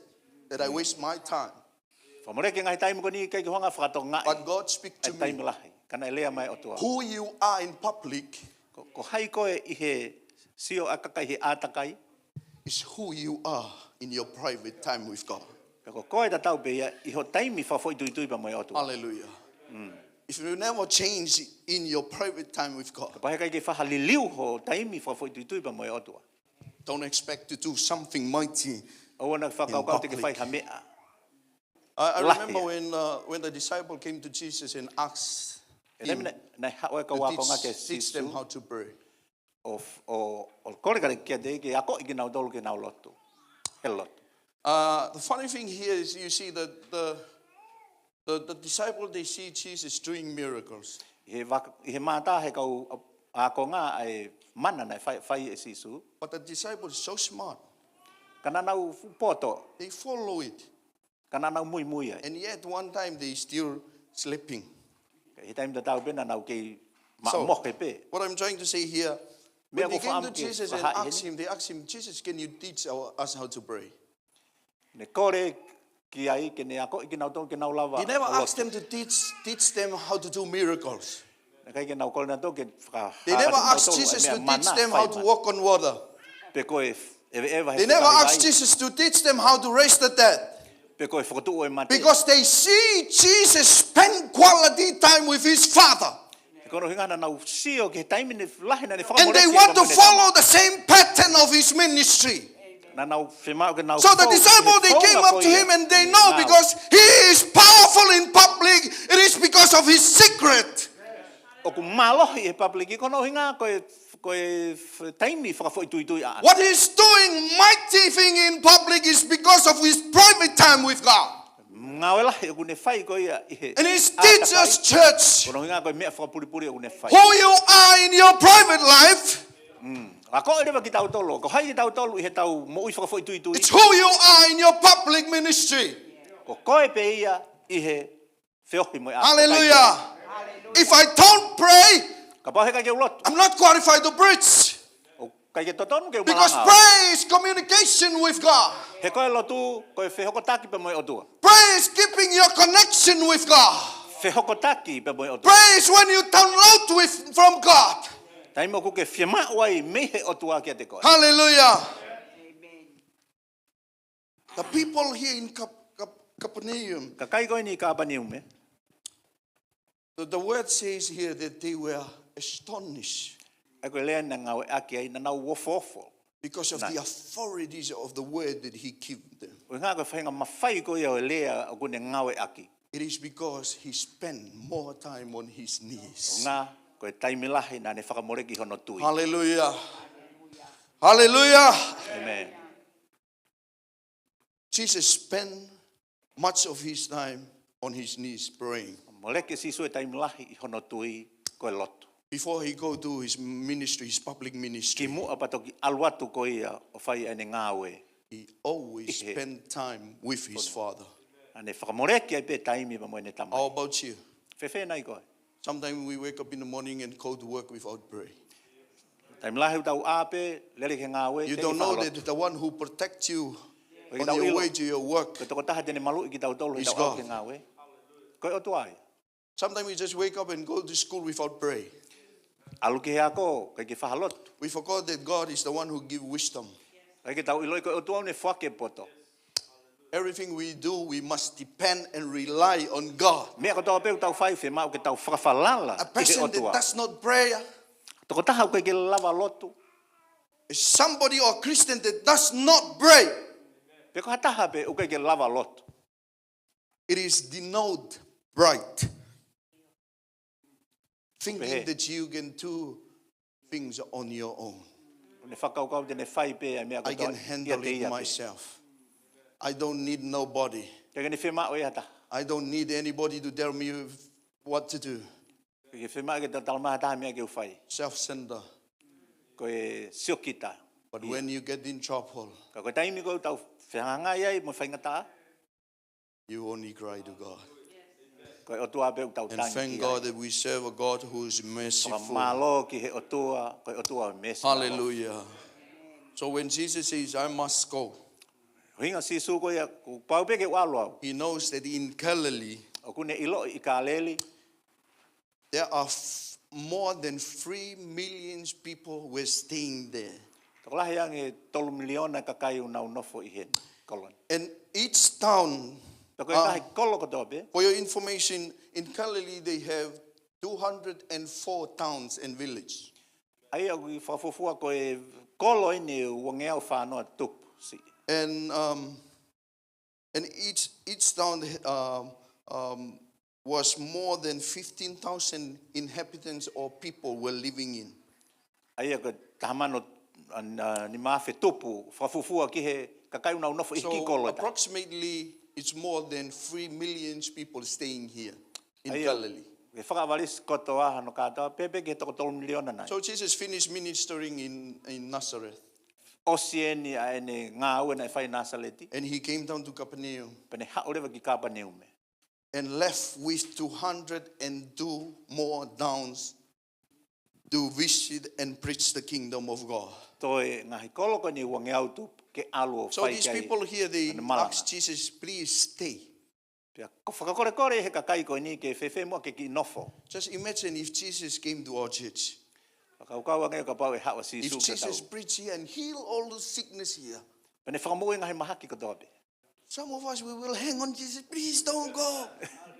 that I waste my time. Fakamoleki ngaahi taimi ko eni ʻikai ke u hanga ʻo fakatokangaʻi. But God speak ʻA to e taimi me. Lahi. Ka naʻe lea mai ʻOtua. Who you are in public Ko, ko hai koe ʻi he sio ʻa e kakai he ʻātakai. Is who you are in your private time with God. Ka ko koe tatau pē ia ʻi ho taimi fakafoʻituitui pea mo e ʻOtua. Hallelujah. If you never change in your private time with God, Kapau he ʻikai ke faʻa liliu ho taimi fakafoʻituitui pea mo e ʻOtua. Don't expect to do something mighty. ʻOua naʻa fakakaukau te ke fai ha meʻa. I, I Lahi. Remember when, uh, when the disciple came to Jesus and asked E taimi him naʻe, naʻe haʻu e to kau ākonga kia teach, teach them Sīsū. How to pray. ʻO, ʻo, ʻo kole kiate ia ke akoʻi kinautolu ke nau lotu. He lotu. Uh, the funny thing here is you see that the, the, the disciple, they see Jesus doing miracles. ʻI he, vaka, ʻi he mātā he kau ākonga ʻa e mana naʻe fai, fai ʻe Sīsū. But the disciple is so smart. Ka naʻa nau poto. They follow it. Ka naʻa nau muimui ai. And yet one time they still sleeping. He taimi tatau pē naʻa nau kei So, maʻamohe pē. What I'm trying to say here, Meʻa when they ko came to faʻamu ke Jesus and faʻahi asked heni. Him, they asked Him, "Jesus, can you teach our, us how to pray?" Ne kole ki ai ke ne akoʻi kinautolu ke nau lava. He never ʻo lotu. Asked them to teach, teach them how to do miracles. Naʻe ʻikai ke nau kole nautolu ke faka. They never hāhaki asked nautolu Jesus ʻa e to meʻa teach mana them fai how to mana. Walk on water. Pe ko e eveʻeva he They never fika asked vai. Jesus to teach them how to raise the dead. Pe ko e fokotuʻu e mate. Because they see Jesus spend quality time with his Father. He ko hono ʻuhinga naʻa nau sio ki he taimi ne lahi naʻa ne And they fakamoleki want ʻe to Mōsese. Follow the same pattern of his ministry. Naʻa nau fiemaʻu ke nau So the fou, disciple, he they founga came up ko to ia. Him and they know Nau. Because he is powerful in public, it is because of his secret. ʻOku mālohi he public, ko hono ʻuhinga ko e, ko e f-, taimi fakafoʻituitui ʻaʻana. What he's doing mighty thing in public is because of his private time with God. Ngāue lahi ʻoku ne fai ko ia ʻi he. And his ʻātakai. Teachers church, Ko hono ʻuhinga ko e meʻa fakapulipuli ʻoku ne fai. Who you are in your private life Akoʻi leva kitautolu, ko hai kitautolu ʻi heʻetau moʻui fakafoʻituitui. It's who you are in your public ministry. Ko koe pē ia ʻi he feohi mo e ʻātakai. Hallelujah. If I don't pray, Kapau he ʻikai ke u lotu. I'm not qualified to preach. ʻOku ʻIkai ke totonu ke u Because malanga. Prayer is communication with God. He ko e lotu, ko e fehokotaki pea mo e ʻOtua. Prayer is keeping your connection with God. Fehokotaki pea mo e ʻOtua. Prayer is when you download with, from God. Taimi ʻoku ke fiemaʻu ai mei he ʻOtua kiate koe. Hallelujah. The people here in Cap- Cap- Capernaum, Kakai ko eni ʻi Kāpaneume. The, the word says here that they were astonished ʻA ia ko e lea naʻe ngāueʻaki ai naʻa nau ofoofo. Because of the authorities of the word that he gave them. ʻUhinga ko e faʻahinga mafai ko ia ʻo e lea ʻoku ne ngāueʻaki. It is because he spent more time on his knees. ʻUhinga ko e taimi lahi naʻa ne fakamoleki hono tui. Hallelujah. Hallelujah. Amen. Jesus spent much of his time on his knees praying. Moleki ʻe Sīsū e taimi lahi ʻi hono tui ko e lotu. Before he go to his ministry, his public ministry, Kimuʻa pea toki ʻalu atu ko ia ʻo fai ʻene ngāue. He always spent time with his father. Naʻa ne fakamoleki ai pē taimi pea mo ʻene tamai. How about you? Fēfē nai koe? Sometimes we wake up in the morning and go to work without prayer. Taimi lahi ʻoku tau ʻā pē, lele ki he ngāue, You teʻeki don't know fakalotui. That the one who protects you on your way to your work Ko e tokotaha te ne maluʻi kitautolu he is tau ʻalu ki he God. Ngāue. Ko e ʻOtua ia. Sometimes we just wake up and go to school without prayer. ʻAlu ki he ako, ʻikai ke fakalotu. We forgot that God is the one who gives wisdom. ʻIkai ke tau ʻiloʻi ko e ʻOtua ʻoku ne foaki e poto. Everything we do, we must depend and rely on God. Meʻa kotoa pē ʻoku tau fai, fiemaʻu ke tau fakafalala ʻi he ʻOtua. A person that does not pray, Tokotaha ʻoku ʻikai ke lava lotu. Is somebody or Christian that does not pray. Pe ko ha taha pē ʻoku ʻikai ke lava lotu. It is denote pride. Thinking Pehē. That you can do things on your own. ʻOku ne fakakaukau te ne fai pē ʻa e meʻa I kotoa can handle ʻiate it ia pē. Myself. I don't need nobody. ʻIkai ke ne fiemaʻu ʻe ha taha. I don't need anybody to tell me what to do. ʻIkai ke fiemaʻu ke tau tala mai ha taha meʻa ke u fai. Self-centered. Ko e siokita. But ia. When you get in trouble, Ka ko e taimi ko ē ʻoku tau fehangahangai ai mo e faingataʻa, you only cry to God. Ko e ʻOtua pē ʻoku tau And tangi thank ki ai. God that we serve a God who is merciful. Fakamālō ki he ʻOtua, ko e ʻOtua ʻoku meesi. Hallelujah. So when Jesus says, "I must go," ʻUhinga Sīsū ko ia, kuo pau pē ke u ʻalu au. He knows that in Galilee, ʻOku ne ʻiloʻi ʻi Kāleli, there are f- more than three million people were staying there. Tokolahi ange tolu miliona kakai ʻoku nau nofo ʻi he koloni. And each town, Pea ko e uh, kakai kolo kotoa pē. For your information, in Galilee they have two hundred and four towns and villages. ʻA ia ʻoku fakafuofua ko e kolo ʻeni ʻe uangeau fāngofulu tupu siʻi. And, um, and each, each town, um, um, was more than fifteen thousand inhabitants or people were living in. ʻA ia ko e taha mano, a, a, nima afe tupu, fakafuofua ki he kakai ʻoku nau nofo ʻi he kiʻi kolo ʻe taha. So approximately, it's more than three million people staying here in Galilee. ʻA ia, ke fakaʻavalisi kotoa hono kātoa, pehē pē ki he toko tolu miliona nai. So Jesus finished ministering in, in Nazareth. ʻOsi eni ʻa ʻene ngāue naʻe fai ʻi Nāsaleti. And he came down to Capernaum. Pea ne haʻu leva ki Kāpaneume. And left with two hundred and two more towns to visit and preach the kingdom of God. Toe ngaahi kolo ko eni ʻe uangeau tupu ke ʻalu ʻo fai ki ai ʻene malanga. So these people here, they asked Jesus, "Please stay." Pea ko e fakakolekole he kakai ko eni ke fēfē muʻa ke kiʻi nofo. Just imagine if Jesus came to our church. Fakakaukau ange kapau ʻe haʻu ʻa Sīsū kiate kitautolu. If Jesus preach here and heal all the sickness here. Pea ne fakamoʻui ngaahi mahaki kotoa pē. Some of us, we will hang on, "Jesus, please don't go."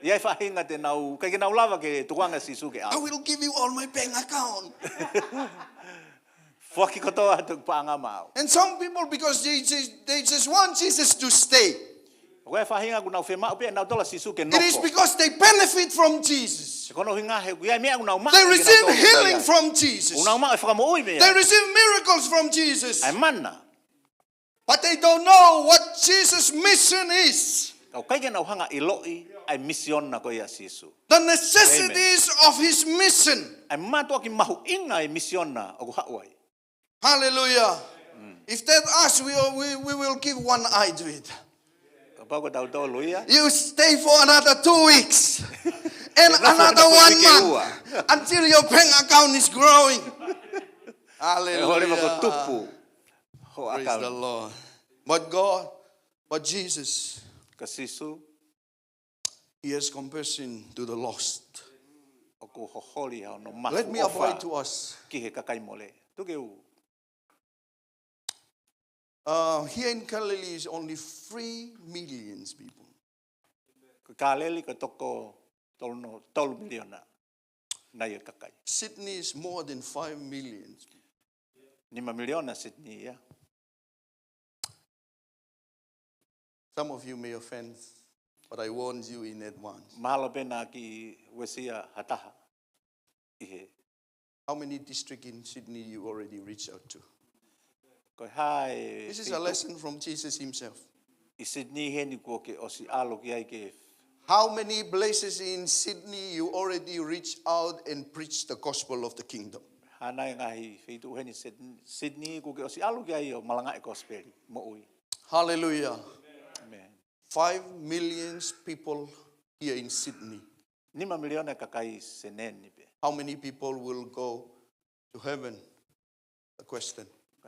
ʻI ai e faʻahinga te nau, ʻikai ke nau lava ke tukuange ʻa Sīsū ke ʻalu. "I will give you all my bank account." Foaki kotoa atu paʻanga maʻau. And some people, because they just, they just want Jesus to stay. Ko e faʻahinga ʻoku nau fiemaʻu pē ʻe nautolu ʻa Sīsū ke nofo. It is because they benefit from Jesus. Ko hono ʻuhinga he ʻoku ʻi ai e meʻa ʻoku nau maʻu. They receive healing from Jesus. ʻOku nau maʻu e fakamoʻui mei ai. They receive miracles from Jesus. ʻA e mana. But they don't know what Jesus' mission is. Ka ʻoku ʻikai ke nau hanga ʻo ʻiloʻi ʻa e misiona ko ia ʻa Sīsū. The necessities of his mission. ʻA e mātuʻaki mahuʻinga ʻo e misiona ʻoku haʻu ai. Hallelujah. If that us, we, we, we will give one eye to it. Kapau ko tautolu ia. You stay for another two weeks. And another one month. Until your bank account is growing. Hallelujah. Ko e leva ko e tupu ho ʻakau. Praise the Lord. But God, but Jesus, Ka Sīsū, he has compassion to the lost. ʻOku holi hono mafu ʻofa Let me apply to us. Ki he kakai mole. Tuku ke u Uh, here in Galilee is only three millions people. Ko Kāleli ko e toko tolu no-, tolu miliona nai e kakai. Sydney is more than five million. Nima miliona Sydney ia. Some of you may offend, but I warned you in advance. Mahalo pē naʻa ke uesia ha taha ʻi he How many districts in Sydney you already reached out to? Ko e hā e This is a feituʻu lesson from Jesus himself. ʻI Sydney heni kuo ke ʻosi ʻalu ki ai ke How many places in Sydney you already reached out and preached the gospel of the kingdom? Hā nai e ngaahi feituʻu heni Syd-, Sydney kuo ke ʻosi ʻalu ki ai ʻo malangaʻi e kosipeli moʻui. Hallelujah. Amen. Five million people here in Sydney. Nima miliona kakai Senē ni pē. How many people will go to heaven? The question.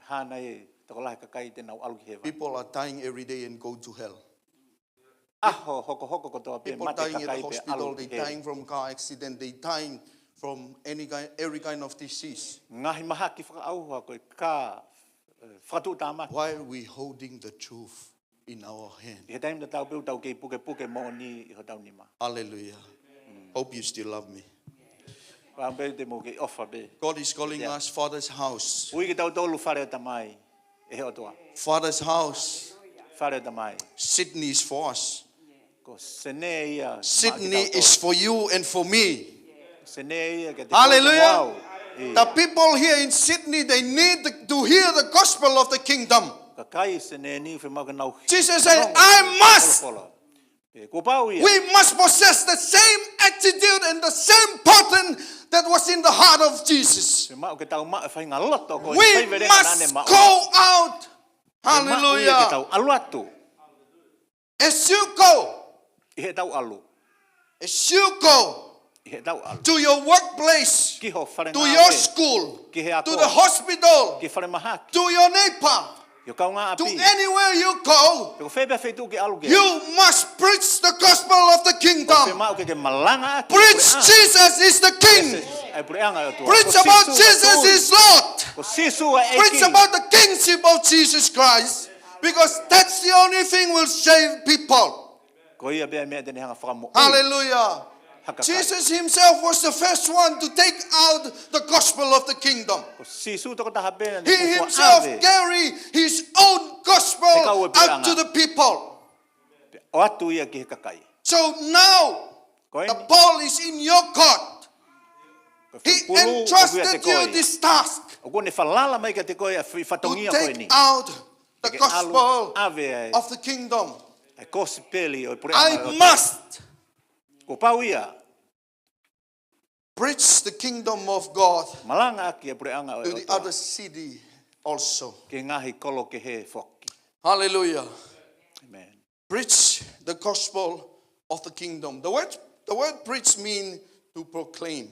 Hā nai e tokolahi kakai te nau ʻalu ki hēvani. People are dying every day and go to hell. ʻAho hokohoko kotoa pē People mate dying at the kakai pea hospital, ʻalu they ki heli. Dying from car accident, they dying from any kind, every kind of disease. Ngaahi mahaki fakaʻauha ko e kā, eh, fakatuʻutāmaki. While we holding the truth in our hand. ʻI he taimi tatau pē ʻoku tau kei pukepuke moʻoni ʻi hotau nima. Hallelujah. Hope you still love me. Pea pē te mou kei ʻofa pē. God is calling us Father's house. Ui kitautolu fale ʻo e Tamai ʻe he ʻOtua. Father's house. Fale ʻo e Tamai. Sydney is for us. Ko Senē ia maʻa kitautolu. Sydney is for you and for me. Senē ia kiate koe mo au. Hallelujah. ʻIo. The people here in Sydney, they need to hear the gospel of the kingdom. Kakai Senē ni fiemaʻu ke nau Jesus said, "I must." Folofola. Pea kuo pau ia. We must possess the same attitude and the same pattern that was in the heart of Jesus. Fiemaʻu ke tau maʻu e faʻahinga loto ko e faivelenga naʻa ne maʻu. We must go out. Fiemaʻu ia ke tau ʻalu atu. Hallelujah. As you go, ʻI heʻetau ʻalu. As you go ʻI heʻetau ʻalu. To your workplace, Ki ho fale ngāue. To your school, Ki he ako. To the hospital, Ki he fale mahaki. To your neighbor, Ki ho kaungāʻapi. To anywhere you go, Pe ko fē pē feituʻu ke ʻalu ki ai. You must preach the gospel of the kingdom. Ko e fiemaʻu ke ke malanga ʻaki e puleʻanga. Preach Jesus is the king. Ko e puleʻanga ʻo e ʻOtua. Preach about Jesus is Lord. Ko Sīsū ʻa e ʻEiki. Preach about the kingship of Jesus Christ. Because that's the only thing will save people. Ko ia pē meʻa te ne hanga fakamoʻui. Hallelujah. Hakakai. Jesus himself was the first one to take out the gospel of the kingdom. Ko Sīsū tokotaha pē naʻa ne He himself carry his own gospel out to the people. Fekau e puleʻanga. Pea ʻoatu ia ki he kakai. So now, Ko eni. The ball is in your court. Ko e He foʻi pulu ʻoku ʻiate koe. Entrusted you this task ʻOku ne falala mai kiate koe ʻa e fatongia ko eni. To take out the gospel of the kingdom. Ke ʻave ai ʻa e kosipeli ʻo e puleʻanga ʻo e ʻOtua. I must Kuo pau ia. Preach the kingdom of God Malanga ʻaki e puleʻanga ʻo e ʻOtua. To the other city also. Ki he ngaahi kolo kehe foki. Hallelujah. Amen. Preach the gospel of the kingdom. The word, the word preach mean to proclaim.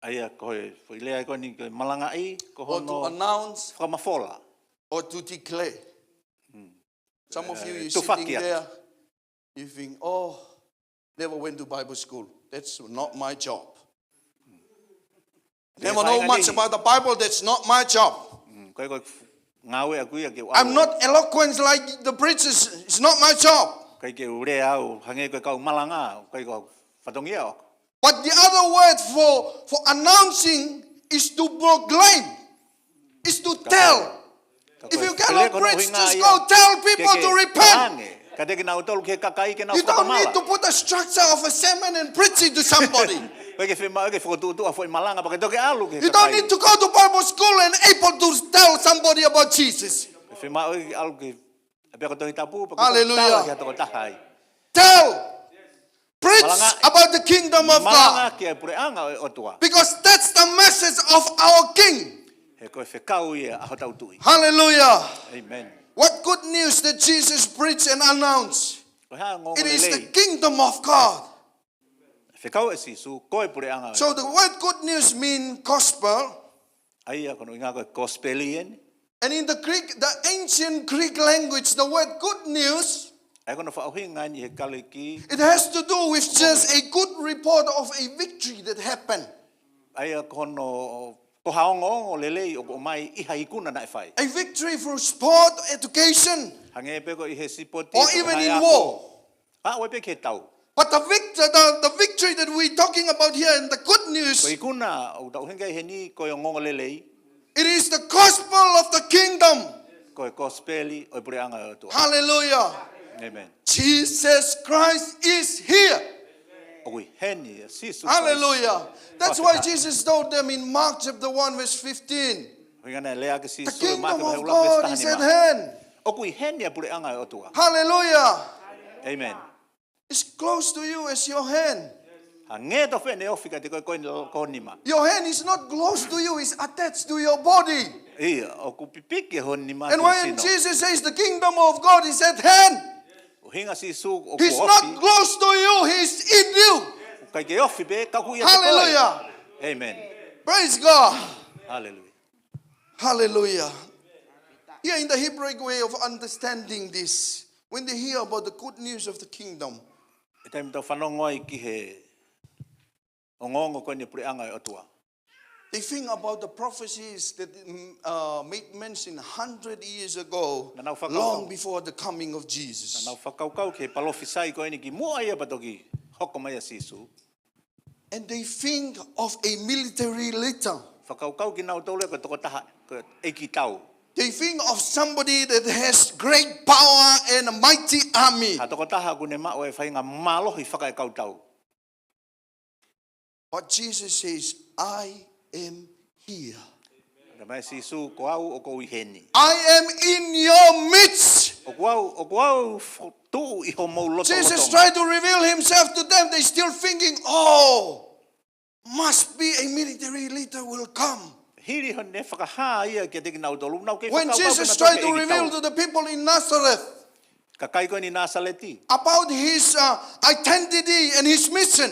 ʻA ia ko e foʻi lea ko eni ko e malangaʻi, ko hono fakamafola. Or to announce. Or to declare. Some of you, you're sitting there, you think, "Oh, never went to Bible school. That's not my job. Never know much about the Bible. That's not my job. Ko e, ko e ngāue ʻaʻaku ia ke u ʻalu. I'm not eloquent like the preachers. It's not my job." Ko e ke u lea au hangē ko e kau malanga, ko e ko e fatongia ʻoʻoku. But the other word for, for announcing is to proclaim, is to tell. If you cannot preach, just go tell people to repent. Ka te ke nau tolu ki he kakai ke nau fakatomala. You don't need to put a structure of a sermon and preach it to somebody. Ko e ke fiemaʻu ke fokotuʻutuʻu ʻa e foʻi malanga pea ke toki ʻalu ki he kakai. You don't need to go to Bible school and able to tell somebody about Jesus. Ke fiemaʻu ke ʻalu ki he ʻapiako Tohi Tapu pea ke tala ki ha tokotaha ai. Hallelujah. Tell. Preach about the kingdom of God. Malanga ki he puleʻanga ʻo e ʻOtua. Because that's the message of our King. He ko e fekau ia ʻa hotau tuʻi. Hallelujah. Amen. What good news that Jesus preach and announce? Ko e hā e ongoongo lelei? It is the kingdom of God. Fekau ʻe Sīsū, ko e puleʻanga ʻo e ʻOtua. So the word good news mean gospel. ʻA ia ko hono ʻuhinga ko e kosipeli eni. And in the Greek, the ancient Greek language, the word good news, ʻA ia ko hono faʻahinga eni he Kalisi. It has to do with just a good report of a victory that happened. ʻA ia ko hono, ko ha ongoongo lelei ʻoku ʻomai ʻi ha ikuna naʻe fai. A victory for sport, education, Hangē pē ko ʻi he sipoti, or ko even ha in ako. War. Aʻu ai pē ki he tau. But the, vict- the, the victory that we're talking about here and the good news, Ko e ikuna ʻoku tau ʻuhinga ai heni ko e ongoongo lelei. It is the gospel of the kingdom. Ko e kosipeli ʻo e puleʻanga ʻo e ʻOtua. Hallelujah. Amen. Jesus Christ is here. ʻOku ʻi heni ʻa Sīsū Kalaisi. Hallelujah. That's why Jesus told them in Mark chapter one, verse fifteen. ʻUhinga naʻe lea ʻaki ʻe Sīsū ʻi Maʻake vahe ʻuluaki veesi taha nima. The kingdom of God is at hand. ʻOku ʻi heni ʻa e puleʻanga ʻo e ʻOtua. Hallelujah. Amen. It's close to you as your hand. Hangē tofu ʻene ofi kiate koe ko e ko ho nima. Your hand is not close to you, it's attached to your body. ʻIo, ʻoku pipiki ho nima ki ho sino. And when Jesus says the kingdom of God is at hand, ʻUhinga ʻa Sīsū ʻoku ofi. He's not close to you, he's in you. ʻIkai ke ofi pē, ka ʻoku ʻiate koe. Hallelujah. Amen. Praise God. Hallelujah. Hallelujah. Here in the Hebraic way of understanding this, when they hear about the good news of the kingdom, ʻI he taimi ʻoku tau fanongo ai ki he ongoongo ko eni ʻo e puleʻanga ʻo e ʻOtua. They think about the prophecies that mm, uh, made mention hundred years ago, Naʻa nau fakakaukau. long before the coming of Jesus. Naʻa nau fakakaukau ki he palōfisai ko eni kimuʻa ia pea toki hoko mai ʻa Sīsū. And they think of a military leader. Fakakaukau kinautolu ia ko e tokotaha, ko e ʻeikitau. They think of somebody that has great power and a mighty army. Ha tokotaha ʻoku ne maʻu e faʻahinga mālohi fakaekautau. But Jesus says, I am here. Talamai ʻe Sīsū, ko au ʻoku ou ʻi heni. I am in your midst. ʻOku au, ʻoku au fo- tuʻu ʻi homou loto Jesus lotolotonga. Tried to reveal himself to them. They're still thinking, oh, must be a military leader will come. Hili hono fakahā ia kiate kinautolu, nau kei fakakaukau ko e ʻeikitau. When Jesus tried to reveal to the people in Nazareth, Kakai ko eni ʻi Nāsaleti. About his uh, identity and his mission.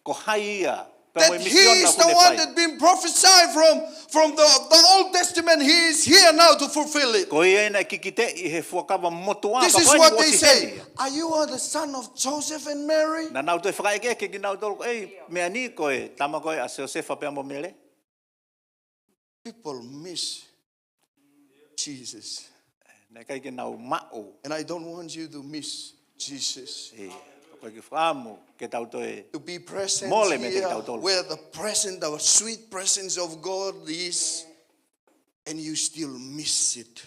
Ko hai ia, pea mo e misiona ʻoku ne fai. That he is the one that been prophesied from, from the, the Old Testament. He is here now to fulfill it. Ko ia eni naʻe kikiteʻi ʻi he Fuakava Motuʻa, pea ko eni kuo ʻosi heni ia. This is what they say. Are you are the son of Joseph and Mary? Naʻa nau toe fakaʻekeʻeke kinautolu, ʻEi, meʻa ni ko e tama koe ʻa Siosefa pea mo Mele? People miss Jesus. Naʻe ʻikai ke nau maʻu. And I don't want you to miss Jesus. ʻE, ʻoku ʻikai ke fakaʻamu ke tau toe To be present mole meiate here kitautolu. Where the presence, the sweet presence of God is, and you still miss it.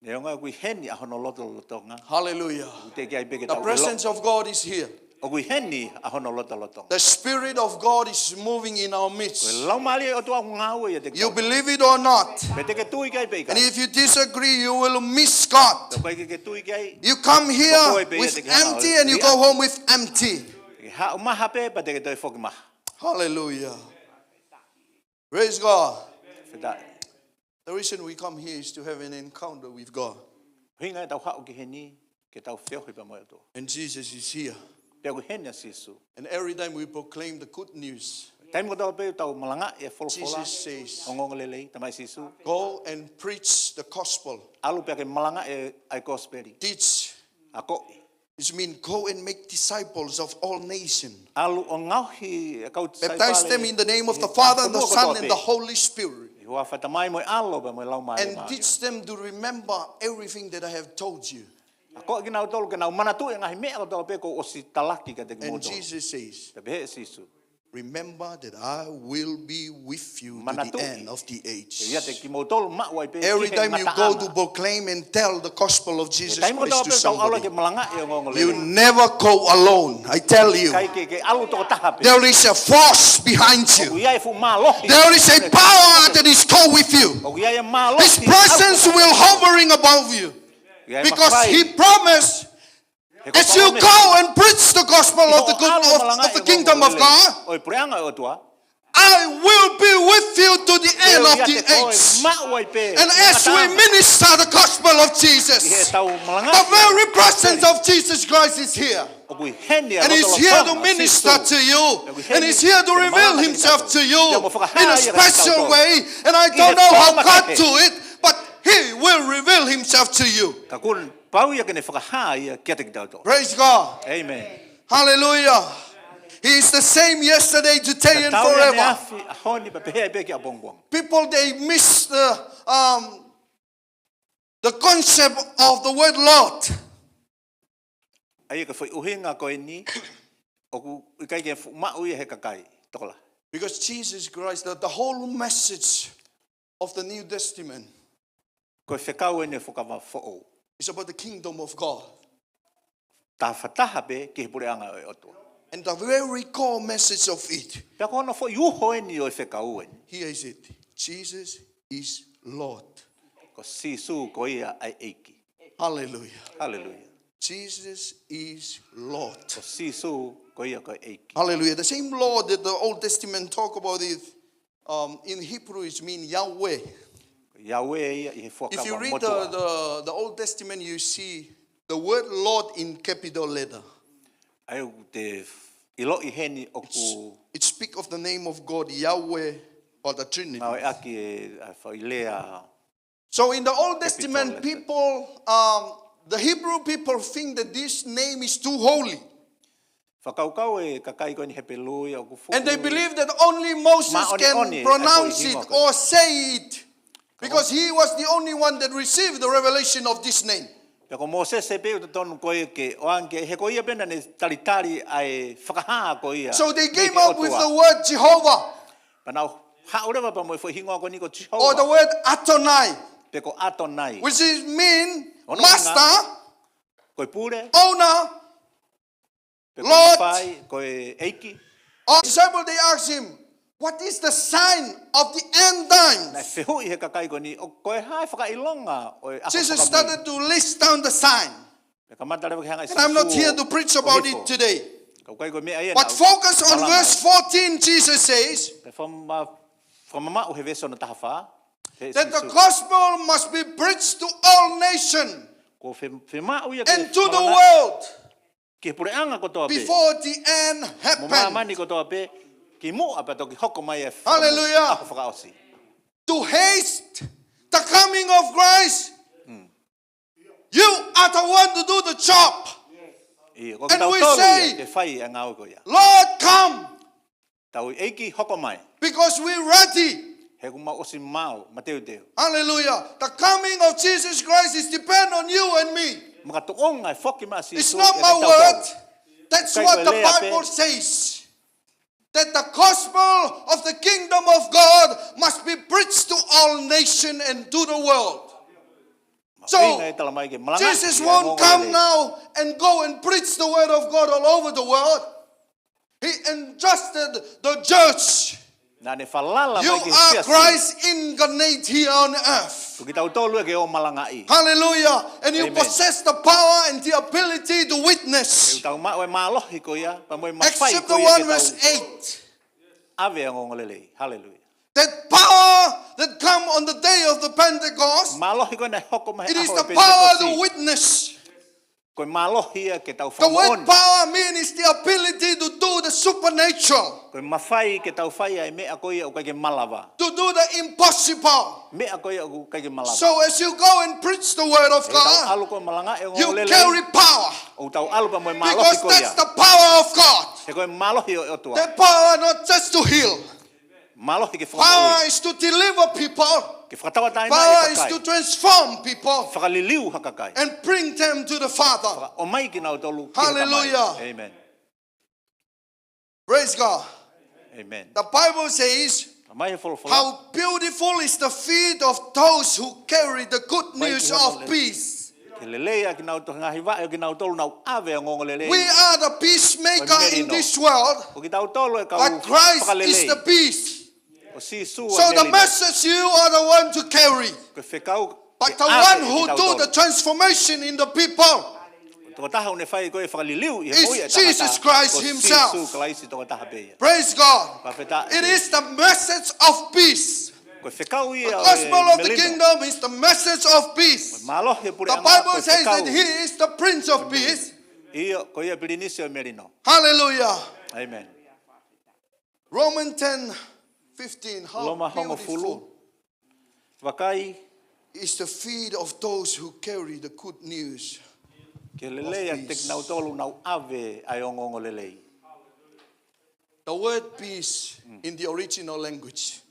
Neongo ʻoku ʻi heni ʻa hono lotolotonga. Hallelujah. ʻOku teʻeki ai pē ke The tau ʻilo. Presence of God is here. ʻOku ʻi heni ʻa hono lotolotonga. The Spirit of God is moving in our midst. Ko e Laumālie ʻo e ʻOtua ʻoku ngāue ʻiate kitautolu. You believe it or not. Pe te ke tui ki ai pe ʻikai. And if you disagree, you will miss God. Pea ʻikai ke ke tui ki ai. You come here with empty and you go home with empty. Ke haʻu maha pē pea te ke toe foki maha. Hallelujah. Praise God. Fakafetaʻi. The reason we come here is to have an encounter with God. ʻUhinga ʻetau haʻu ki heni, ke tau feohi pea mo e ʻOtua. And Jesus is here. Pea ʻoku ʻi heni ʻa Sīsū. And every time we proclaim the good news, Taimi kotoa pē ʻoku tau malangaʻi e folofola, Jesus says, ongoongo lelei, talamai ʻe Sīsū, go and preach the gospel. ʻAlu pea ke malangaʻi ʻa e kosipeli. Teach. Akoʻi. Which means go and make disciples of all nations. ʻAlu ʻo ngaohi e kau tisaipale. Baptize them in the name of the Father and the Son and the Holy Spirit. ʻI he huafa ʻo e Tamai mo e ʻAlo pea mo e Laumālie Māʻoniʻoni. And teach them to remember everything that I have told you. Akoʻi kinautolu ke nau manatuʻi e ngaahi meʻa kotoa pē kuo ʻosi talaki kiate kimoutolu. And Jesus says, Pea pehē ʻe Sīsū, Remember that I will be with you to the end of the age. Manatuʻi ʻe au ʻiate kimoutolu maʻu ai pē ki he ngataʻanga. Every time you go to proclaim and tell the gospel of Jesus Christ to somebody, He taimi kotoa pē ʻoku tau ʻalu ke malangaʻi e ongoongo lelei, you never go alone, I tell you. ʻIkai ke ke ʻalu toko taha pē. There is a force behind you. ʻOku ʻi ai e fuʻu mālohi. There is a power that is go with you. ʻOku ʻi ai e mālohi. His presence will hovering above you. ʻOku ʻi ai e mafai. Because He promised He ko e palōmesi. As you go and preach the gospel of the good, of, of the kingdom of God, ʻI hoʻo ʻalu ʻo malangaʻi e ongoongo lelei ʻo e puleʻanga ʻo e ʻOtua, I I will be with you to the end of the age. And as we minister the gospel of Jesus, the very presence of Jesus Christ is here. And he's here to minister to you. And he's here to reveal himself to you in a special way. And I don't know how God do it, but he will reveal himself to you. Ka kuo pau ia ke ne fakahā ia kiate kitautolu. Praise God. Amen. Hallelujah. He is the same yesterday, today, and forever. People, they miss the, um, the concept of the word Lord. ʻAia ko e foʻi ʻuhinga ko eni, ʻoku ʻikai ke fuʻu maʻu ia he kakai tokolahi. Because Jesus Christ, the, the whole message of the New Testament Ko e fekau eni ʻo e Fuakava Foʻou. It's about the kingdom of God. Tafataha pē ki he puleʻanga ʻo e ʻOtua. And the very core message of it. Pea ko hono foʻi uho eni ʻo e fekau eni. Here is it. Jesus is Lord. Ko Sīsū ko ia ʻa e ʻEiki. Hallelujah. Hallelujah. Jesus is Lord. Ko Sīsū ko ia ko e ʻEiki. Hallelujah. The same Lord that the Old Testament talk about it, um, in Hebrew, it means Yahweh. Yahweh ia ʻi he Fuakava Motuʻa. If you read the, the, the Old Testament, you see the word Lord in capital letter. ʻA ia ʻoku te ʻiloʻi heni ʻoku It speak of the name of God, Yahweh, or the Trinity. Ngāueʻaki e, ʻa e foʻi lea So in the Old Testament, people, um, the Hebrew people think that this name is too holy. Fakakaukau e kakai ko eni Hepelū ia ʻoku fuʻu And they believe that only Moses can pronounce it or say it, because he was the only one that received the revelation of this name. Pea ko Mōsese pē ʻoku totonu ko ia ke ʻoange, he ko ia pē naʻa ne talitali ʻa e fakahā ko ia. So they came up with the word Jehovah. Pea nau haʻu leva pea mo e foʻi hingoa ko eni ko Sihova. Or the word Adonai, Pe ko Atonai. Which is mean master, Ko e pule. Owner, Pe ko Lord. Mafai, ko e ʻEiki. Or disciple, they ask him, "What is the sign of the end times?" Naʻe fehuʻi he kakai ko eni, ʻo ko e hā e fakaʻilonga ʻo e ʻaho Jesus fakamui. Started to list down the sign. Pea kamata leva ke hanga ʻe Sīsū ʻo hifo. And I'm not here to preach about it today. Ka ʻoku ʻikai ko e meʻa ia naʻa ku malanga ai. But focus on verse fourteen, Jesus says, Pea fama-, fakamamaʻu he veesi hono taha fā, he Sīsū. That the gospel must be preached to all nation Ko e fe-, fiemaʻu ia ke fakalanga. And to the world. Ki he puleʻanga kotoa pē. Before the end happen. Mo māmani kotoa pē, kimuʻa pea toki hoko mai e faka-, Hallelujah. ʻAho fakaʻosi. To haste the coming of Christ. You are the one to do the job. ʻIo, ko kitautolu ia ke fai e ngāue ko ia. And we say, "Lord, come." Tau ʻEiki hoko mai. Because we're ready. He ʻoku mau ʻosi maʻu, mateuteu. Hallelujah. The coming of Jesus Christ is depend on you and me. Makatuʻunga e foki mai ʻa Sīsū It's not my word. That's what the Bible says. That the gospel of the kingdom of God must be preached to all nation and to the world. So, Jesus won't come now and go and preach the word of God all over the world. He entrusted the church. Naʻa ne falala mai ki he siasi. You are Christ incarnate here on earth. Ko kitautolu ia ke ō malangaʻi. Hallelujah. And you possess the power and the ability to witness. ʻOku tau maʻu e mālohi ko ia, pea mo e mafai ko ia ke tau ʻave e ongoongolelei. Hallelujah. That power that come on the day of the Pentecost, Mālohi ko ē naʻe hoko mai he ʻaho ʻo e Penitekosi. It is the power to witness. Ko e mālohi ia ke tau fakamoʻoni. The word power means the ability to do the supernatural. Ko e mafai ke tau fai ʻa e meʻa ko ia ʻoku ʻikai ke malava. To do the impossible. Meʻa ko ia ʻoku ʻikai ke malava. So as you go and preach the word of God, ʻoku tau ʻalu ko ē malangaʻi e ongoongolelei, you carry power. ʻOku tau ʻalu pea mo e mālohi ko ia. Because that's the power of God. He ko e mālohi ʻo e ʻOtua. The power not just to heal. Mālohi ke fakamoʻui. Power is to deliver people. Ke fakatauʻatāinaʻi e kakai. Power is to transform people. Fakaliliu ha kakai. And bring them to the Father. Fakaʻomai kinautolu ki he Tamai. Hallelujah. Amen. Praise God. Amen. The Bible says, Mai he folofola. How beautiful is the feet of those who carry the good news of peace. Ke lelei ʻa kinautolu, ngaahi vaʻe ʻo kinautolu naʻa nau ʻave e ongoongolelei. We are the peacemaker in this world, Ko kitautolu e kau fakalelei. But Christ is the peace. Ko Sīsū ʻa e melino. So the message you are the one to carry. Ko e fekau ke ʻave ʻe kitautolu. But the one who do the transformation in the people. tokotaha ʻoku ne fai ko e fakaliliu ʻi he moʻui ʻa e tangata, ko Sīsū Kalaisi tokotaha pē ia. Praise God. Fakafetaʻi. It is the message of peace. Ko e fekau ia ʻo e melino. The gospel of the kingdom is the message of peace. Mālohi ʻo e puleʻanga ko e fekau. The Bible says that he is the Prince of Peace. ʻIo, ko ia pilinisi ʻo e melino. Hallelujah. Amen. Romans ten fifteen, how beautiful. Loma hongofulu. Vakai. Is the feet of those who carry the good news. Ke lelei ʻa kinautolu ʻoku nau ʻave ʻa e ongoongo lelei. The word peace in the original language.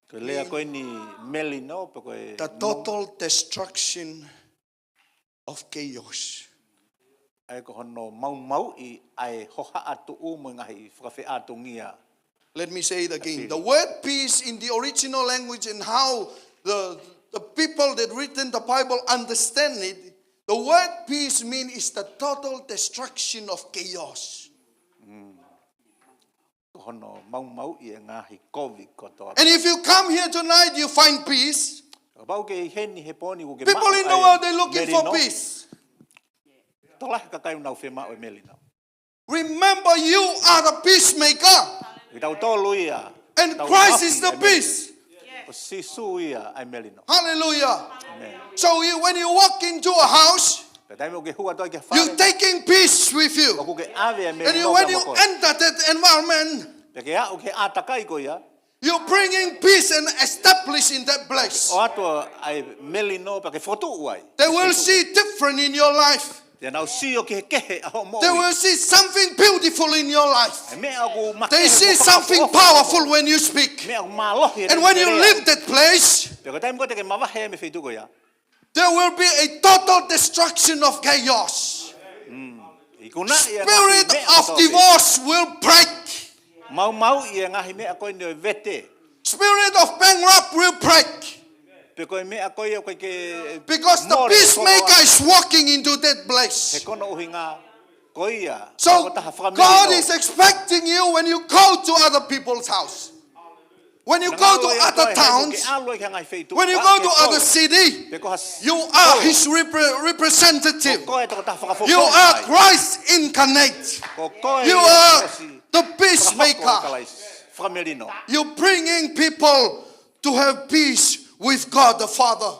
Ko e lea ko eni melino, pe ko e the total destruction of chaos. ʻA ia ko hono maumauʻi ʻa e hohaʻa tuʻu mo e ngaahi fakafeʻātungia. Let me say it again. The word peace in the original language and how the, the people that written the Bible understand it, the word peace mean is the total destruction of chaos. Ko hono maumauʻi e ngaahi kovi kotoa. And if you come here tonight, you find peace. Kapau ke ʻi heni he pō ni ʻoku ke maʻu ʻa e melino. People in the world, they're looking for peace. Tokolahi e kakai ʻoku nau fiemaʻu e melino. Remember, you are the peacemaker. Kitautolu ia. And Christ is the peace. Ko Sīsū ia ʻa e melino. Hallelujah. Amen. So you, when you walk into a house, Pea taimi ʻoku ke hū atu ai ki ha fale, you're taking peace with you. ʻOku ke ʻave e melino pea mo koe. And you, when you enter that environment, Pea ke aʻu ki he ʻātakai ko ia, you're bringing peace and establishing that place. ʻOatu ʻa e melino pea ke fokotuʻu ai. They will see different in your life. Te nau sio kehekehe ʻa hoʻo moʻui. They will see something beautiful in your life. ʻA e meʻa ʻoku makehe. They see something powerful when you speak. Meʻa ʻoku mālohi. And when you leave that place, Pea ko e taimi ko ē te ke mavahe mei he feituʻu ko ia, there will be a total destruction of chaos. Spirit of divorce will break. Maumauʻi e ngaahi meʻa ko eni ʻo e vete. Spirit of bankrupt will break. Pe ko e meʻa ko ia ʻoku ke mole. Because the peacemaker is walking into that place. He ko hono ʻuhinga ko ia. So God is expecting you when you go to other people's house. When you go to other towns, when you go to other city, you are his repre-, representative. You are Christ incarnate. You are the peacemaker. You're bringing people to have peace with God the Father.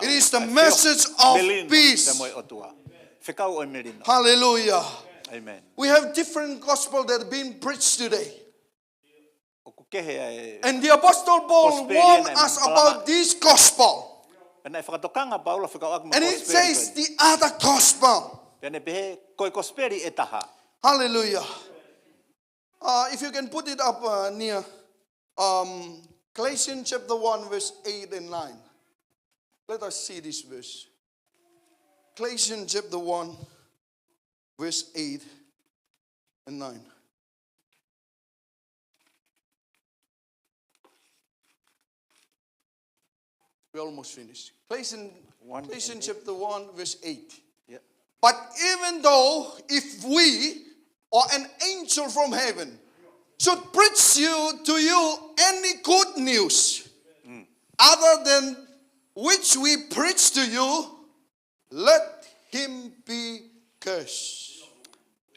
It is the message of peace. Fekau ʻo e melino. Hallelujah. Amen. We have different gospel that have been preached today. ʻOku kehe ʻa e kosipeli ʻanai. And the Apostle Paul warned us about this gospel. Pea naʻe fakatokanga ʻa Paula fekauʻaki mo e kosipeli ko eni. And it says the other gospel. Pea ne pehē ko e kosipeli ʻe taha. Hallelujah. Uh, if you can put it up, uh, near, um, Galatians chapter one, verse eight and nine. Let us see this verse. Galatians chapter one, verse eight and nine. We almost finished. Galatians, Galatians chapter one, verse eight. Yeah. But even though if we or an angel from heaven should preach you, to you any good news other than which we preach to you, let him be cursed.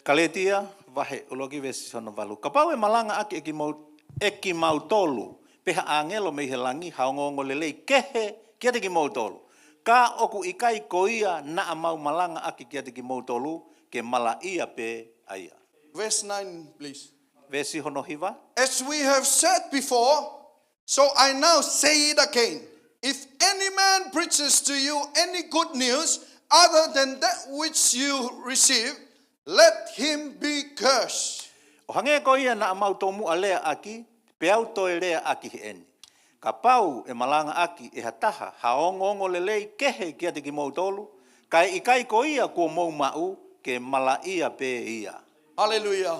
Kalētia, vahe ʻuluaki veesi hono valu. Kapau ʻe malangaʻaki ʻe kimou-, ʻe kimautolu pe ha ʻāngelo mei he langi ha ongoongo lelei kehe kiate kimoutolu, ka ʻoku ʻikai ko ia naʻa mau malangaʻaki kiate kimoutolu, ke malaʻia pē ʻa ia. Verse nine, please. Veesi hono hiva. As we have said before, so I now say it again. If any man preaches to you any good news other than that which you receive, let him be cursed. ʻO hangē ko ia naʻa mau tomuʻa leaʻaki, peau toe leaʻaki heʻeni. Kapau ʻe malangaʻaki ʻe ha taha ha ongoongo lelei kehe kiate kimoutolu, kae ʻikai ko ia kuo mou maʻu, ke malaʻia pē ia. Hallelujah.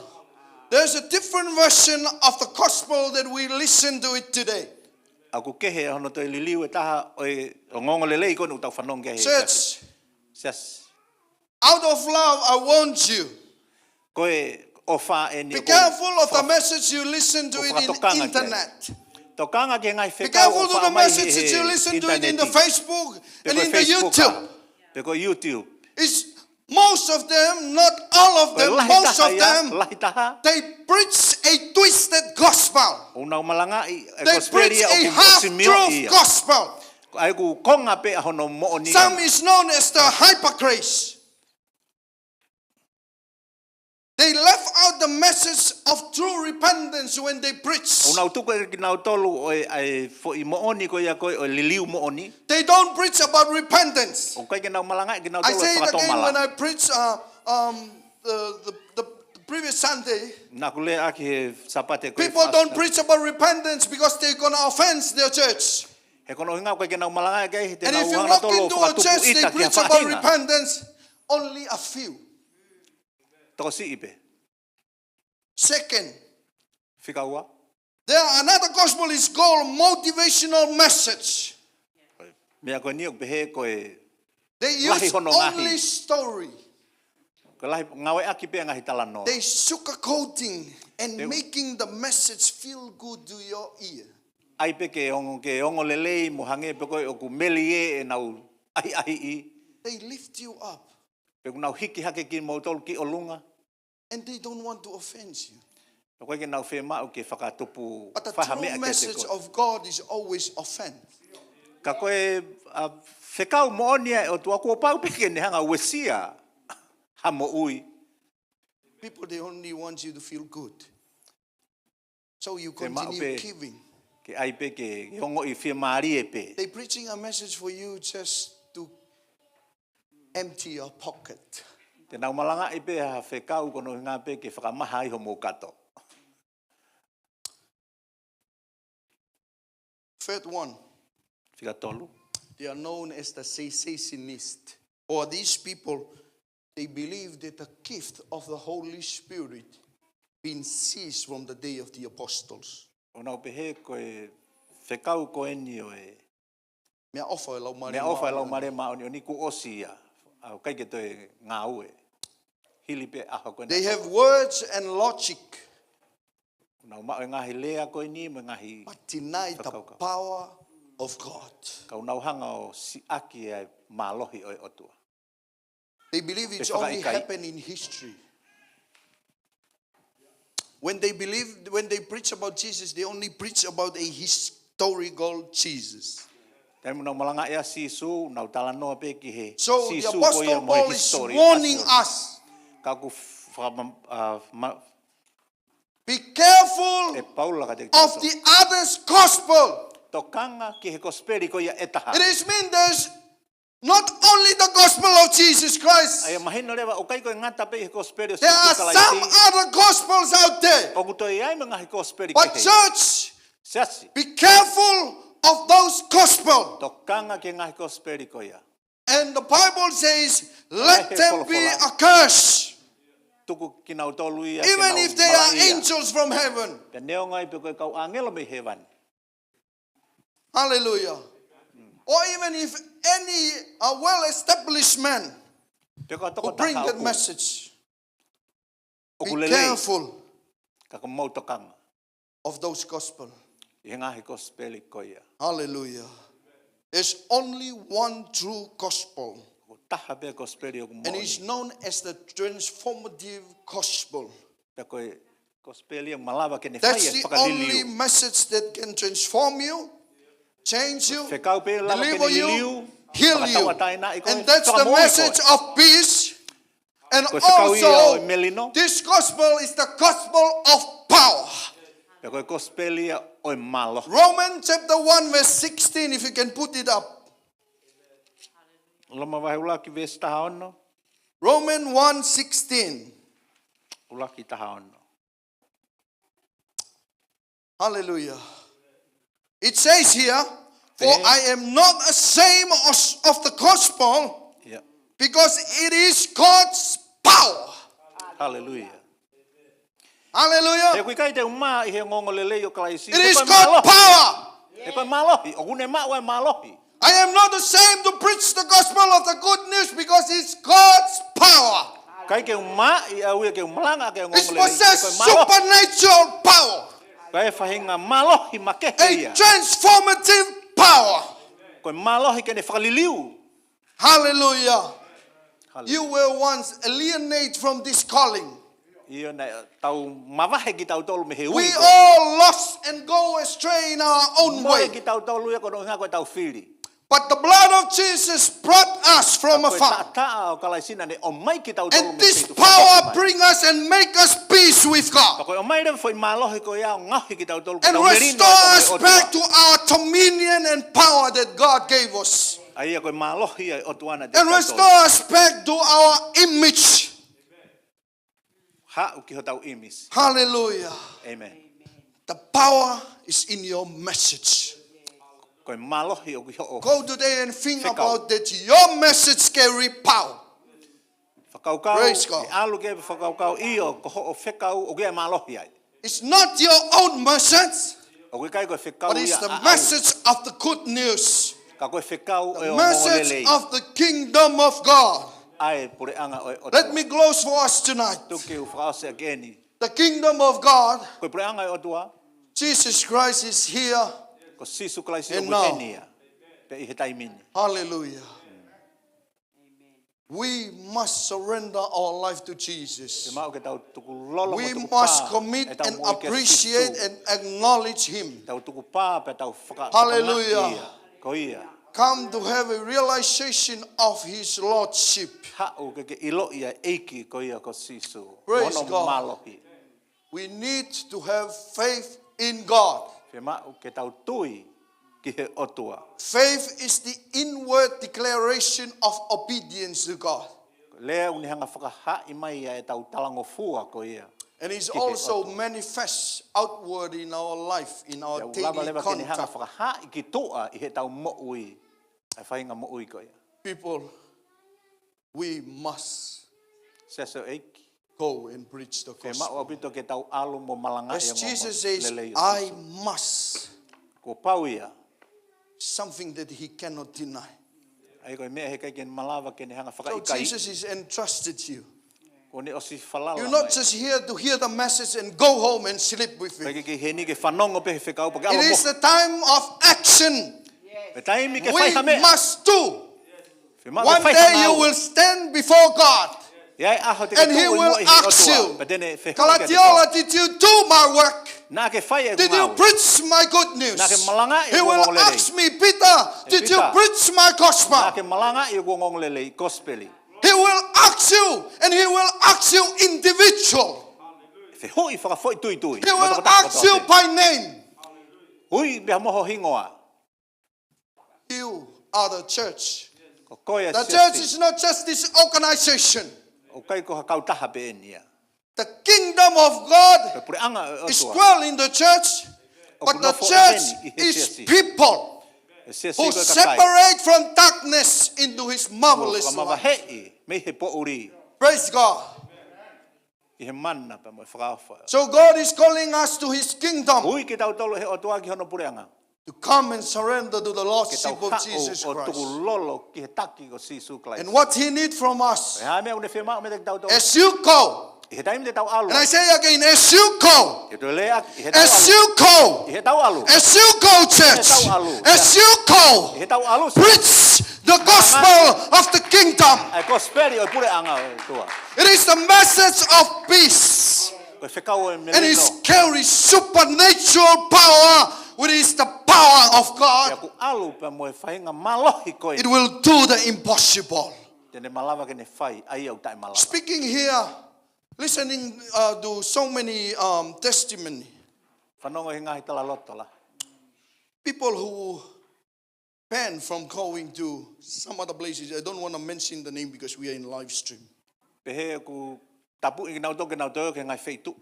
There's a different version of the gospel that we listen to it today. ʻOku kehe hono toe liliu ʻe taha ʻo e ongoongo lelei ko eni ʻoku tau fanongo ki ai he Church. Siasi. Out of love, I warned you. Ko e ʻofa eni. Be careful of the message you listen to it in internet. Tokanga ki he ngaahi fekau ʻoku faʻa mai he ʻinitaneti. Be careful to the message you listen to it in the Facebook and in the YouTube. Pe ko e Facebook a, pe ko e YouTube. It's most of them, not all of them, most of them, they preach a twisted gospel. Ko e lahi taha ia, lahi taha. ʻOku nau malangaʻi e kosipeli ia ʻoku mosimio ia. They preach a half-truth gospel. ʻOku ʻai ʻoku konga pē ʻa hono moʻoni. Some is known as the hypocrites. They left out the message of true repentance when they preach. ʻOku nau tuku ʻe kinautolu ʻo e, ʻa e foʻi moʻoni ko ia ko ē ʻo e liliu moʻoni. They don't preach about repentance. ʻOku ʻikai ke nau malangaʻi kinautolu e fakatomala. I say it again when I preach, uh, um, the, the, the, the previous Sunday. Naʻa ku lea ʻaki he Sāpate ko ē. People don't preach about repentance because they're gonna offend their church. He ko hono ʻuhinga ʻoku ʻikai ke nau malangaʻi ki ai he te nau hanga nautolu ʻo fakatupu ʻita ki ha faʻahinga. And if you look into a church, they preach about repentance, only a few. Tokosiʻi pē. Second, fika ua. There another gospel is called motivational message. Meʻa ko eni ʻoku pehē ko e lahi hono ngaahi. They use only story. Ko e lahi ngāueʻaki pē ngaahi talanoa. They sugarcoating and making the message feel good to your ear. ʻAi pē ke ongo, ke ongo lelei mo hangē pē ko ē ʻoku melie ʻenau ʻahiʻahiʻi. They lift you up. Pe ʻoku nau hiki hake kimoutolu ki ʻolunga. And they don't want to offend you. ʻOku ʻikai ke nau fiemaʻu ke fakatupu fakameʻa kiate koe. But the true message of God is always offend. Ka ko e, ʻa, fekau moʻoni ʻa e ʻOtua kuo pau pē ke ne hanga uesia ha moʻui. People, they only want you to feel good. So you continue giving. Fiemaʻu pē ke ʻai pē ke, ke ongoʻi fiemālie pē. They preaching a message for you just to empty your pocket. Te nau malangaʻi pē ha fekau ko hono ʻuhinga pē ke fakamaha ai homou kato. Third one. Fika tolu. They are known as the cessationist. Or these people, they believe that the gift of the Holy Spirit been ceased from the day of the apostles. ʻOku nau pehē ko e fekau ko eni ʻo e meʻaʻofa ʻo e Laumālie Māʻoniʻoni. Meʻaʻofa ʻo e Laumālie Māʻoniʻoni kuo ʻosi ia. ʻOku ʻikai ke toe ngāue. Hili pē ʻaho ko ena. They have words and logic. ʻOku nau maʻu e ngaahi lea ko eni mo e ngaahi fakakaukau. But deny the power of God. Ka ʻoku nau hanga ʻo siʻaki ʻa e mālohi ʻo e ʻOtua. They believe it's only happened in history. When they believe, when they preach about Jesus, they only preach about a historical Jesus. Taimi ʻoku nau malangaʻi ʻa Sīsū, nau talanoa pē ki he Sīsū ko ia mo e hisitōlia ʻa Sīsū. So the Apostle Paul is warning us. Ka ʻoku fa-, ma-, ʻa, ma-, ʻe Paula kiate kitautolu. Be careful of the other's gospel. Tokanga ki he kosipeli ko ia ʻe taha. It is mean there's not only the gospel of Jesus Christ. ʻA ia mahino leva ʻoku ʻikai ko e ngata pē he kosipeli ʻo Sīsū Kalaisi. There are some other gospels out there. ʻOku toe ʻi ai mo e ngaahi kosipeli kehe. But church, siasi, be careful of those gospel. Tokanga ki he ngaahi kosipeli ko ia. And the Bible says, let them be accursed. Tuku kinautolu ia ke nau malaʻia. Even if they are angels from heaven. Pea neongo ai pe ko e kau ʻāngelo mei hēvani. Hallelujah. Or even if any, uh, well-established man who bring that message, be careful. Pe ko ha tokotaha ʻoku, ʻoku lelei, ka ko e mou tokanga of those gospel. ʻI he ngaahi kosipeli ko ia. Hallelujah. There's only one true gospel. ʻOku taha pē kosipeli ʻoku moʻoni. And it's known as the transformative gospel. Pea ko e kosipeli ia ʻoku malava ke ne fai e fakaliliu. That's the only message that can transform you, change you, deliver you, heal you. Ko e fekau pē ʻe lava ke ne liliu, fakatauʻatāinaʻi koe, fakamoʻui koe. And that's the message of peace. And also, this gospel is the gospel of power. Ko e fekau ia ʻo e mālohi. Romans chapter one verse sixteen, if you can put it up. Loma vahe ʻuluaki veesi taha ono. Romans one sixteen. ʻUluaki taha ono. Hallelujah. It says here, for I am not ashamed of, of the gospel, because it is God's power. Hallelujah. Hallelujah. He ʻoku ʻikai te u mā ʻi he ongoongolelei ʻo Kalaisi. It is God's power. He ko e mālohi. He ko e mālohi. ʻOku ne maʻu e mālohi. I am not ashamed to preach the gospel of the good news because it's God's power. ʻIkai ke u mā ʻi au ia ke u malanga ʻaki e ongoongolelei. It's possessed supernatural power. Ko e faʻahinga mālohi makehe ia. A transformative power. Ko e mālohi ke ne fakaliliu. Hallelujah. Hallelujah. You were once alienated from this calling. ʻIo, naʻe tau mavahe kitautolu mei he ui. We all lost and go astray in our own way. Mole kitautolu ia ko hono ʻuhinga ko ʻetau fili. But the blood of Jesus brought us from afar. Ka ko e taʻataʻa ʻo Kalaisi naʻa ne ʻomai kitautolu mei he feituʻu fakamolemole. And this power bring us and make us peace with God. Ka ko e ʻomai leva e foʻi mālohi ko ia ʻo ngaohi kitautolu ke tau melino ʻaki e ʻOtua. And restore us back to our dominion and power that God gave us. ʻA ia ko e mālohi ʻa e ʻOtua naʻe ʻiate kitautolu. And restore us back to our image. Haʻu ki hotau ʻīmisi. Hallelujah. Amen. The power is in your message. Ko e mālohi ʻoku ʻi hoʻo fekau. Go today and think about that your message carry power. Fakakaukau, Praise God. ʻAlu ke fakakaukau ʻio, ko hoʻo fekau ʻoku ʻi ai e mālohi ai. It's not your own message, ʻOku ʻikai ko e fekau but it's ia the ʻaʻau. Message of the good news. Ka ko e fekau ʻo e ongoongolelei. The message of the kingdom of God. ʻA e puleʻanga ʻo e ʻOtua. Let me close for us tonight. Tuku ke u fakaʻosi ʻaki eni. The kingdom of God, Ko e puleʻanga ʻo e ʻOtua. Jesus Christ is here. Ko Sīsū Kalaisi ʻoku ʻi heni ia. Pea ʻi he taimi ni. Hallelujah. We must surrender our life to Jesus. Fiemaʻu ke tau tukulolo mo tukupā ʻetau moʻui kia Sīsū. We must commit and appreciate and acknowledge him. Tau tukupā pea tau faka-, Hallelujah. Fakamaʻa ia. Ko ia. Come to have a realization of his lordship. Haʻu ke ke ʻiloʻi ʻa e ʻEiki ko ia ko Sīsū. Praise God. Mo hono mālohi. We need to have faith in God. Fiemaʻu ke tau tui ki he ʻOtua. Faith is the inward declaration of obedience to God. Lea ʻoku ne hanga fakahaaʻi mai ʻa ʻetau talangofua ko ia. And is also manifest outward in our life, in our daily conduct. Pea ʻoku lava leva ke ne hanga fakahaaʻi ki tuʻa ʻi heʻetau moʻui, ʻa e faʻahinga moʻui ko ia. People, we must Siasi ʻo e ʻEiki. Go and preach the gospel. Fiemaʻu ʻaupito ke tau ʻalu mo malangaʻi e ongoongolelei ʻo Sīsū. As Jesus says, "I must." Kuo pau ia. Something that he cannot deny. ʻA ia ko e meʻa he ʻikai ke ne malava ke ne hanga fakaʻikaiʻi. So Jesus is entrusted you. Kuo ne ʻosi falala mai. You're not just here to hear the message and go home and sleep with it. ʻIkai ke ʻi heni ke fanongo pē he fekau pea ke ʻalu mo. It is the time of action. Ko e taimi ke fai ha meʻa. We must do. Fiemaʻu ke fai ha ngāue. One day you will stand before God. ʻI ai e ʻaho te ke tuʻu ʻi muʻa ʻi he ʻOtua, pea te ne fehuʻi kiate koe. And he will ask you, "Kalatiola, did you do my work? Naʻa ke fai ʻeku ngāue? Did you preach my good news?" Naʻa ke malangaʻi ʻeku ongoongolelei? He will ask me, "Peter, did you preach my gospel?" ʻE Pita, naʻa ke malangaʻi ʻeku ongoongolelei, kosipeli? He will ask you, and he will ask you individual. Fehuʻi fakafoʻituitui. He will ask you by name. Ui pea mo ho hingoa. You are the church. Ko koe ʻa e siasi. The church is not just this organization. ʻOku ʻikai ko ha kautaha pē eni ia. The kingdom of God is dwell in the church, but the church is people who separate from darkness into his marvelous light. Ko e ʻoku nofo ʻo ʻeni ʻi he siasi. ʻOku ʻikai ko ha kautaha pē eni ia. Ko e siasi ko e kakai. Praise God. ʻI he mana pea mo e fakaʻofa. So God is calling us to his kingdom. Ui kitautolu ʻe he ʻOtua ki hono puleʻanga. To come and surrender to the lordship of Jesus Christ. Ke tau haʻu ʻo tukulolo ki he taki ko Sīsū Kalaisi. And what he need from us, Ko e hā e meʻa ʻoku ne fiemaʻu meiate kitautolu? As you go, ʻI he taimi te tau ʻalu. And I say again, as you go, ʻI he toe lea, ʻi he tau ʻalu. As you go, ʻI he tau ʻalu. As you go, church, ʻI he tau ʻalu. As you go, ʻI he tau ʻalu. Preach the gospel of the kingdom. ʻA e kosipeli ʻo e puleʻanga ʻo e ʻOtua. It is the message of peace. Ko e fekau ʻo e melino. And it carries supernatural power, which is the power of God. Pea ʻoku ʻalu pea mo e faʻahinga mālohi ko ē. It will do the impossible. Te ne malava ke ne fai ʻa ia ʻoku taʻemalava. Speaking here, listening, uh, to so many, um, testimony. Fanongo he ngaahi talaloto lahi. People who banned from going to some other places. I don't wanna mention the name because we are in live stream. Pehē ʻoku tapuʻi kinautolu ke nau toe ki he ngaahi feituʻu.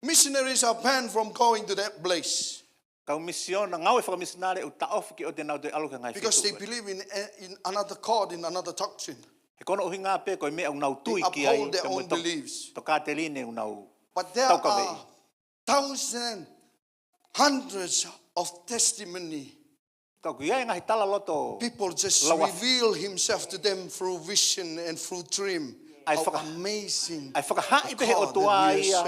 Missionaries are banned from going to that place. Kau misiona, ngāue fakamisionale ʻoku taʻofi ke ʻoua te nau toe ʻalu ki he ngaahi feituʻu. Because they believe in, in another God, in another doctrine. He ko hono ʻuhinga pē ko e meʻa ʻoku nau tui ki ai. They uphold their own beliefs. Tokāteline ʻoku nau taukaveʻi. But there are thousand, hundreds of testimony. Ka ʻoku ʻi ai e ngaahi talaloto. People just reveal himself to them through vision and through dream. How amazing the God that we serve. ʻA e faka-, ʻa e fakahaaʻi pē he ʻOtua ia,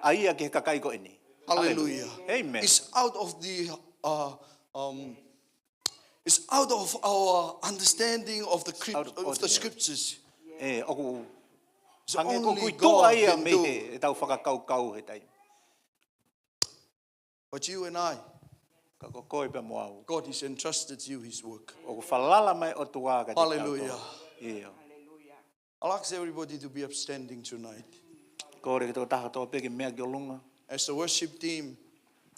ʻa ia ki he kakai ko eni. Hallelujah. Amen. It's out of the, uh, um, it's out of our understanding of the crypt-, Out of of the ordinary. Scriptures. ʻE, ʻoku It's hangē ko only kuitua God ia can mei do. He, he tau fakakaukau he taimi. But you and I, Ka ko koe pea mo au. God has entrusted you his work. ʻOku falala mai ʻOtua kiate Hallelujah. Kitautolu. ʻIo. I'll ask everybody to be upstanding tonight. Kole ki he tokotaha kotoa pē ke meʻa ki ʻolunga. As the worship team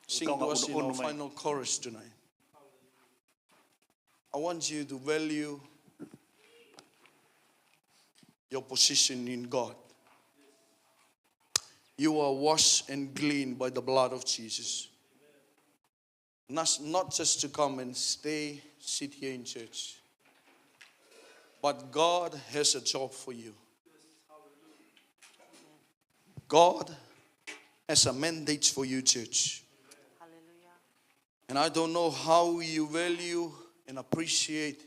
sing to us in our final chorus tonight, I want you to value your position in God. You are washed and clean by the blood of Jesus. Not, not just to come and stay, sit here in church. But God has a job for you. God has a mandate for you, church. Hallelujah. And I don't know how you value and appreciate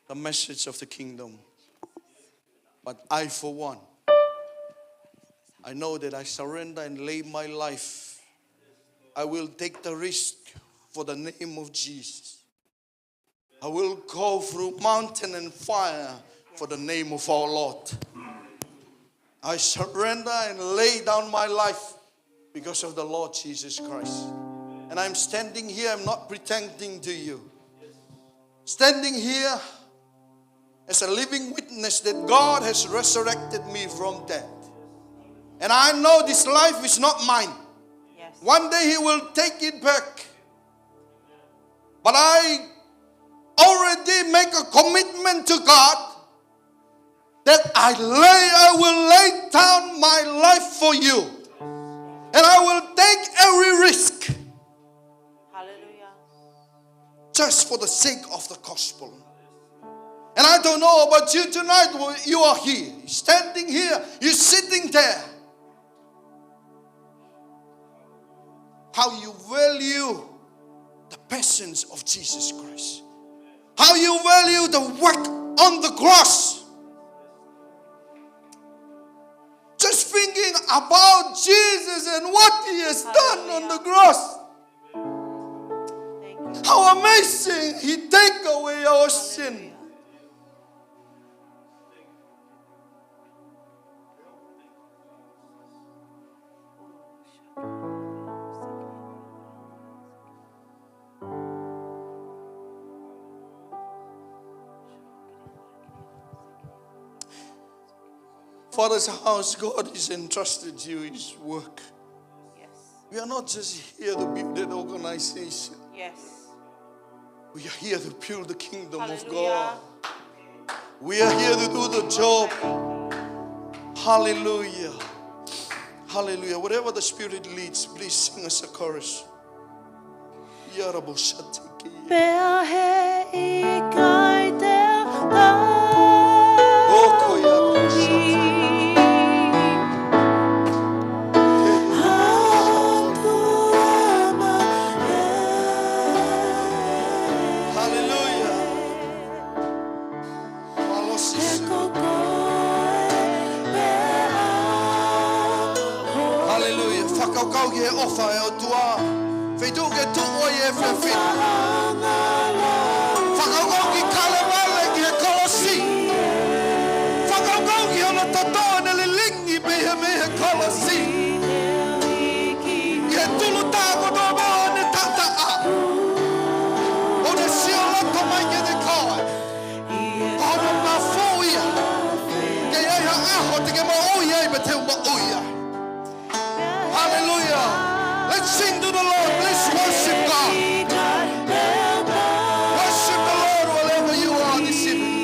the message of the kingdom. But I, for one, I know that I surrender and lay my life. I will take the risk for the name of Jesus. I will go through mountain and fire for the name of our Lord. I surrender and lay down my life because of the Lord Jesus Christ. And I'm standing here, I'm not pretending to you. Standing here as a living witness that God has resurrected me from death. And I know this life is not mine. Yes. One day he will take it back. But I already make a commitment to God that I lay, I will lay down my life for you. And I will take every risk Hallelujah. just for the sake of the gospel. And I don't know about you tonight, you are here, standing here, you're sitting there. How you value the persons of Jesus Christ. How you value the work on the cross. Just thinking about Jesus and what he has done on the cross. Thank you. How amazing he take away our sin. Father's house, God has entrusted you his work. Yes. We are not just here to build an organization. Yes. We are here to build the kingdom of God. Hallelujah. We are here to do the job. Hallelujah. Hallelujah. Whatever the Spirit leads, please sing us a chorus. Yaraboshatiki. Pea heʻikai te u tauhi. ʻOku ia rosati. Hallelujah. Mālō Sīsū. Hallelujah. Fakakaukau ki he ʻofa ʻa e ʻOtua. Feituʻu ke tuʻu ai e efiafi ni. Fakakaukau ki Kalevale, ki he kolosi. Fakakaukau ki hono toto ʻene lilingi mei he, mei he kolosi. ʻI he tulu tā kotoa pē ʻo ʻene taʻataʻa. ʻO ne sio loto mai kiate koe. Ko hono mafu ia. Ke ʻi ai ha ʻaho te ke moʻui ai pea te u moʻui ai. Hallelujah. Let's sing to the Lord. Let's worship God. Worship the Lord wherever you are this evening.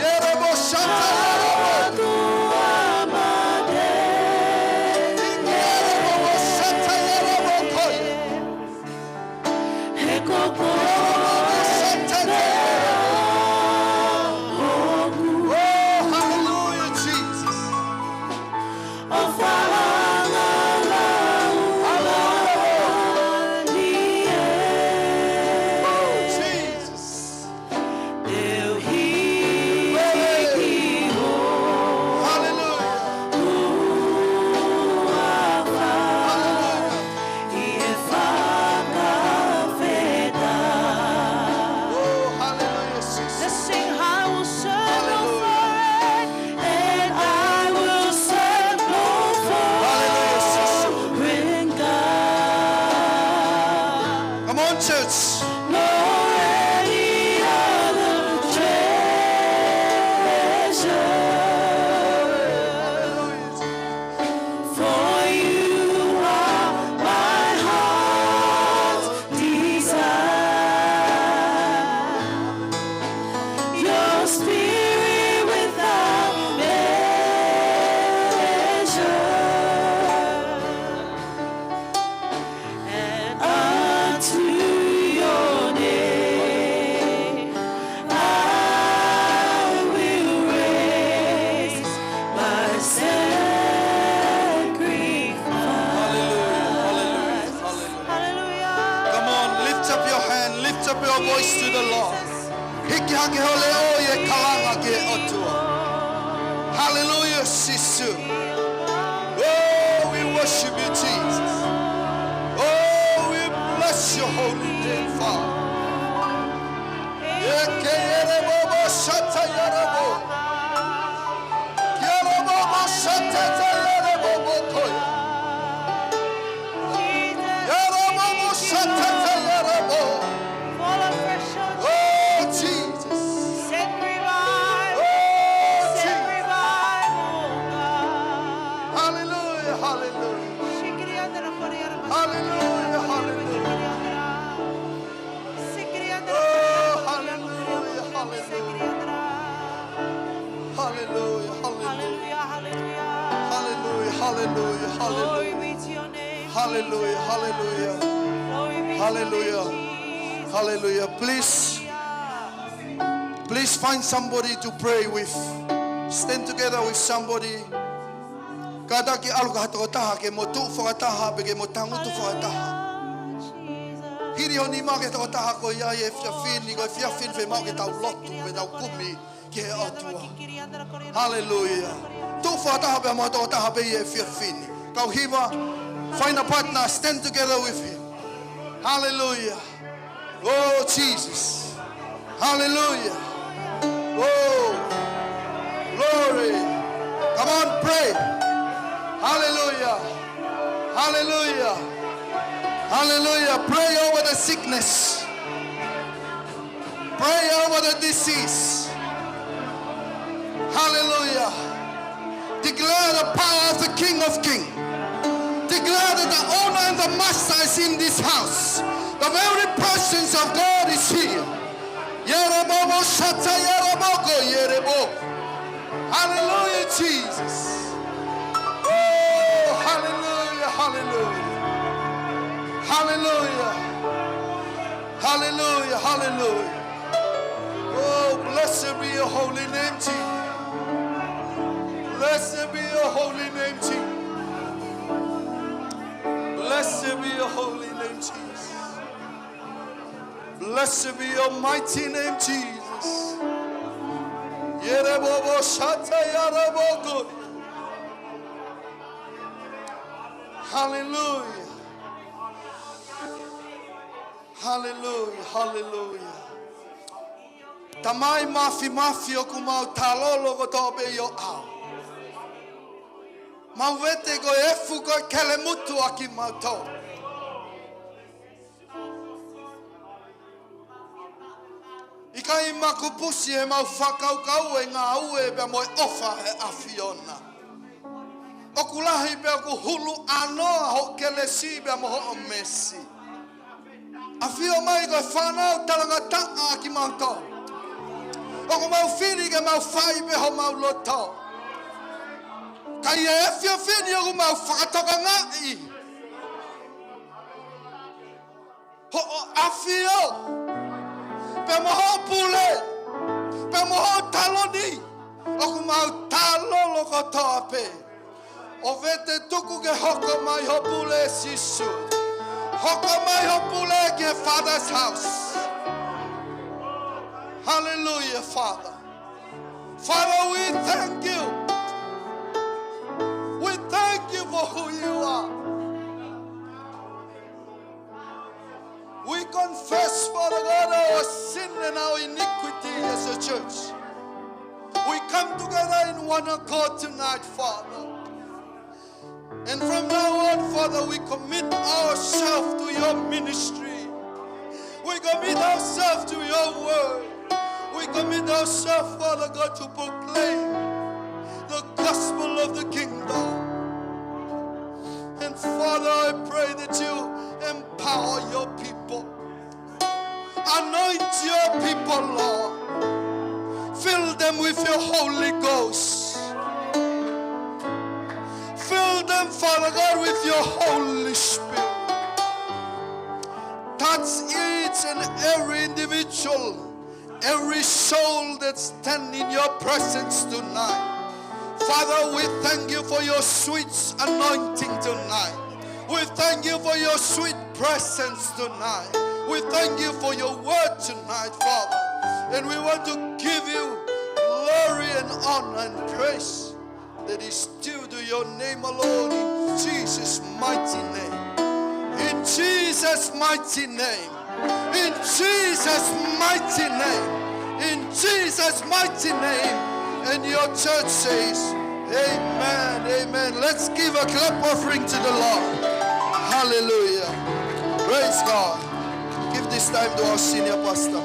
Yerebo shata yerebo. Yerebo shata yerebo koe. Oh, hallelujah, Jesus. Voice to the Lord. Hiki hake ho leʻo ʻi he kalanga ki he ʻOtua. Hallelujah, Sīsū. Oh, we worship you, Jesus. Oh, we bless your holy name, Father. Eke ere bobo shata yara bo. Yara bobo shata yara bobo koya. Yara bobo shata yara bo. Fall afresh, oh, Jesus. Send revival. Oh, Jesus. Send revival, oh God. Hallelujah, hallelujah. Hallelujah, hallelujah. Oh, hallelujah, hallelujah. Hallelujah, hallelujah. Hallelujah, hallelujah. Hallelujah, hallelujah, hallelujah. Glory be to your name, hallelujah. Glory be to your name, Jesus. Hallelujah. Please, hallelujah, please find somebody to pray with. Stand together with somebody. Kātaki ʻalu ki ha tokotaha ke mo tuʻu fakataha pe ke mo tangutu fakataha. Hili ho nima ki he tokotaha ko ia he efiafi ni, ko e efiafi ni fiemaʻu ke tau lotu, ke tau kumi ki he ʻOtua. Hallelujah. Tuʻu fakataha pē mo e tokotaha pē he efiafi ni. Kau hiva, find a partner, stand together with him. Hallelujah. Oh, Jesus. Hallelujah. Oh, glory. Come on, pray. Hallelujah. Hallelujah. Hallelujah. Pray over the sickness. Pray over the disease. Hallelujah. Declare the power of the King of Kings. Declare that the owner and the master is in this house. The very presence of God is here. Yerebobo shata yerebobo yerebo. Hallelujah, Jesus. Oh, hallelujah, hallelujah. Hallelujah. Hallelujah, hallelujah. Oh, blessed be your holy name, Jesus. Blessed be your holy name, Jesus. Blessed be your holy name, Jesus. Blessed be your mighty name, Jesus. Yerebobo shata yaraboko. Hallelujah. Hallelujah, hallelujah. Tamai mafimafi, ʻoku mau talolo kotoa pē ʻi ho ʻao. Mau vete ko e efu ko e kelemutu ʻa kimautolu. ʻIkai makupusi ʻemau fakakaukau e ngāue pea mo e ʻofa ʻa e ʻAfiona. ʻOku lahi pea ʻoku hulu ʻānoa hoʻo kelesi pea mo hoʻo meesi. ʻAfio mai ko e fānau talangataʻa ʻa kimautolu. ʻOku mau fili ke mau fai pē homau loto. Ka ʻi he efiafi ni ʻoku mau fakatokangaʻi hoʻo ʻafio, pea mo hoʻo pule, pea mo hoʻo taloni, ʻoku mau talolo kotoa pē. ʻO vete tuku ke hoko mai ho pule, Sīsū. Hoko mai ho pule ki he Father's house. Hallelujah, Father. Father, we thank you. We thank you for who you are. We confess, Father God, our sin and our iniquity as a church. We come together in one accord tonight, Father. And from now on, Father, we commit ourselves to your ministry. We commit ourselves to your word. We commit ourselves, Father God, to proclaim the gospel of the kingdom. And Father, I pray that you empower your people. Anoint your people, Lord. Fill them with your Holy Ghost. Fill them, Father God, with your Holy Spirit. Touch each and every individual, every soul that stand in your presence tonight. Father, we thank you for your sweet anointing tonight. We thank you for your sweet presence tonight. We thank you for your word tonight, Father. And we want to give you glory and honor and praise that is due to your name alone, in Jesus' mighty name. In Jesus' mighty name. In Jesus' mighty name. In Jesus' mighty name. And your church says, "Amen, amen." Let's give a clap offering to the Lord. Hallelujah. Praise God. Give this time to our senior pastor.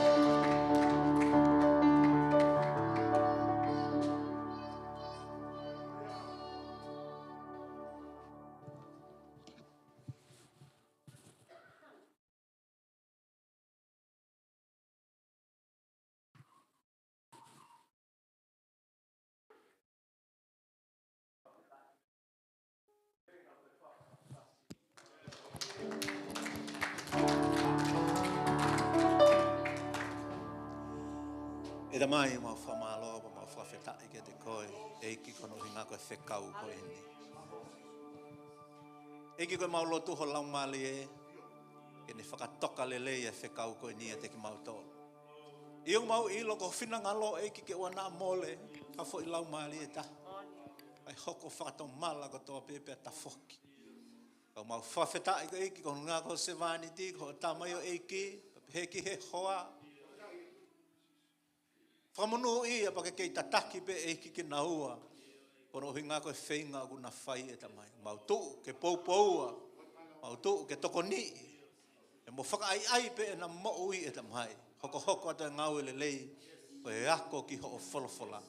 ʻE Tamai, mau fakamālō, mau fakafetaʻi kiate koe, ʻEiki, ko hono ʻuhinga ko e fekau ko eni. ʻEiki, ko ʻemau lotu ho Laumālie, ke ne fakatoka lelei e fekau ko eni ʻiate kimautolu. ʻIo, mau ʻilo ko ho finangalo, ʻEiki, ke ʻoua naʻa mole ha foʻi laumālie ʻe taha, kae hoko fakatomala kotoa pē pea tafoki. Ka mau fakafetaʻi ko e ʻEiki, ko hono ʻuhinga ko ho sevāniti, ko ho tamaioʻeiki, pea pehē ki he hoa. Fakamonūʻia pea ke kei tataki pē, ʻEiki, kinaua. Ko hono ʻuhinga ko e feinga ʻoku na fai, ʻe Tamai. Mau tuʻu ke poupoua, mau tuʻu ke tokoniʻi, ʻe mo fakaʻaiʻai pē ʻena moʻui, ʻe Tamai. Hokohoko atu e ngāue lelei ʻo e ako ki hoʻo folofola.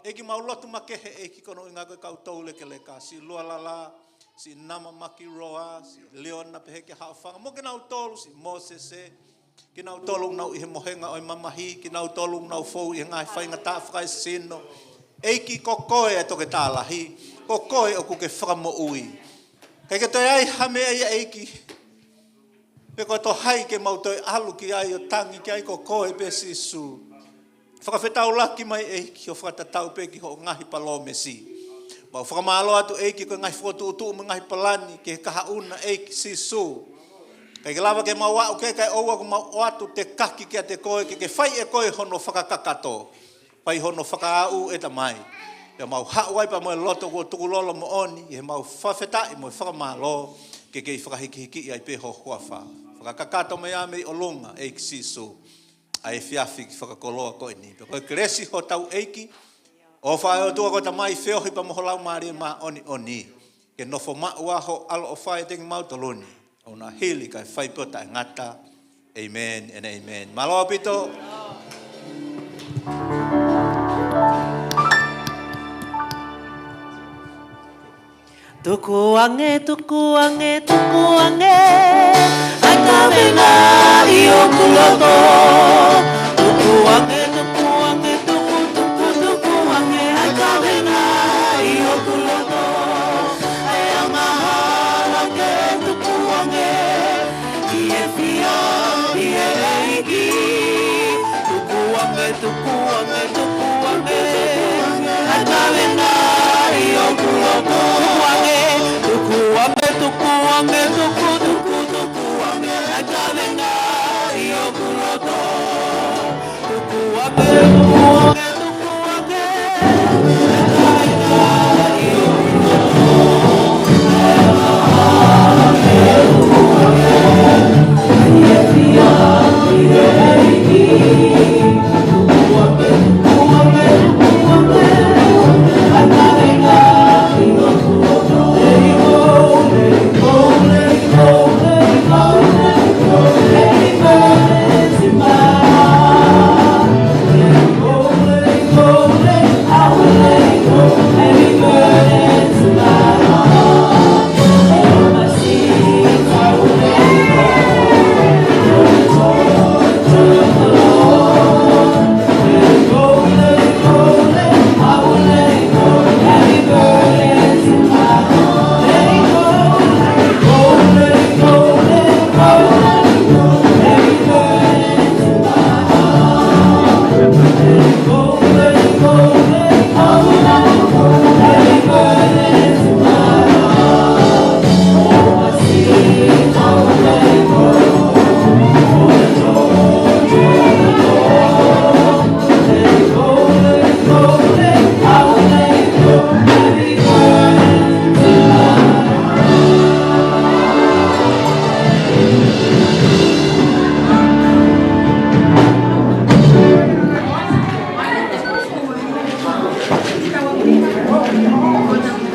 ʻEiki, mau lotu makehe, ʻEiki, ko hono ʻuhinga ko e kau toulekeleka, siʻi Lualala, siʻi Namamaki Roa, siʻi Liona pehē ki he Haʻofanga, mo kinautolu, siʻi Mōsese, kinautolu ʻoku nau ʻi he mohenga ʻo e mamahi, kinautolu ʻoku nau fou ʻi he ngaahi faingataʻa fakaesino. ʻEiki, ko koe ʻa e toketā lahi, ko koe ʻoku ke fakamoʻui. ʻIkai ke toe ʻi ai ha meʻa ia, ʻEiki, pe ko e toe ʻi ai ke mau toe ʻalu ki ai ʻo tangi ki ai, ko koe pē Sīsū. Fakafetaulaki mai, ʻEiki, ʻo fakatatau pē ki hoʻo ngaahi palōmesi. Mau fakamālō atu, ʻEiki, ko e ngaahi fokotuʻutuʻu mo e ngaahi palani ki he kahaʻu na, ʻEiki Sīsū. ʻIkai ke lava ke mau aʻu ki ai kae ʻoua kuo mau ʻoatu tekaki kiate koe, ke ke fai ʻe koe hono fakakakato, fai hono fakaaʻu, ʻe Tamai. Pea mau haʻu ai pea mo e loto kuo tukulolo moʻoni, ʻi heʻemau fakafetaʻi mo e fakamālō, ke kei fakahikihikiʻi ai pē ho huafa. Fakakakato mai ā mei ʻolunga, ʻEiki Sīsū, ʻa e efiafi kiʻi fakakoloa ko eni. Pea ko e kelesi hotau ʻEiki, ʻofa ʻa e ʻOtua ko e Tamai, feohi pea mo ho Laumālie Māʻoniʻoni, ke nofo maʻu ʻa ho ʻaloʻofa ʻiate kimautolu ni, ʻo na hili kae fai pē ʻo taʻengata. ʻĒmeni and ʻēmeni. Mālō ʻaupito. Tukuange, tukuange, tukuange, ʻa e kavenga ʻi hoku loto. Tukuange.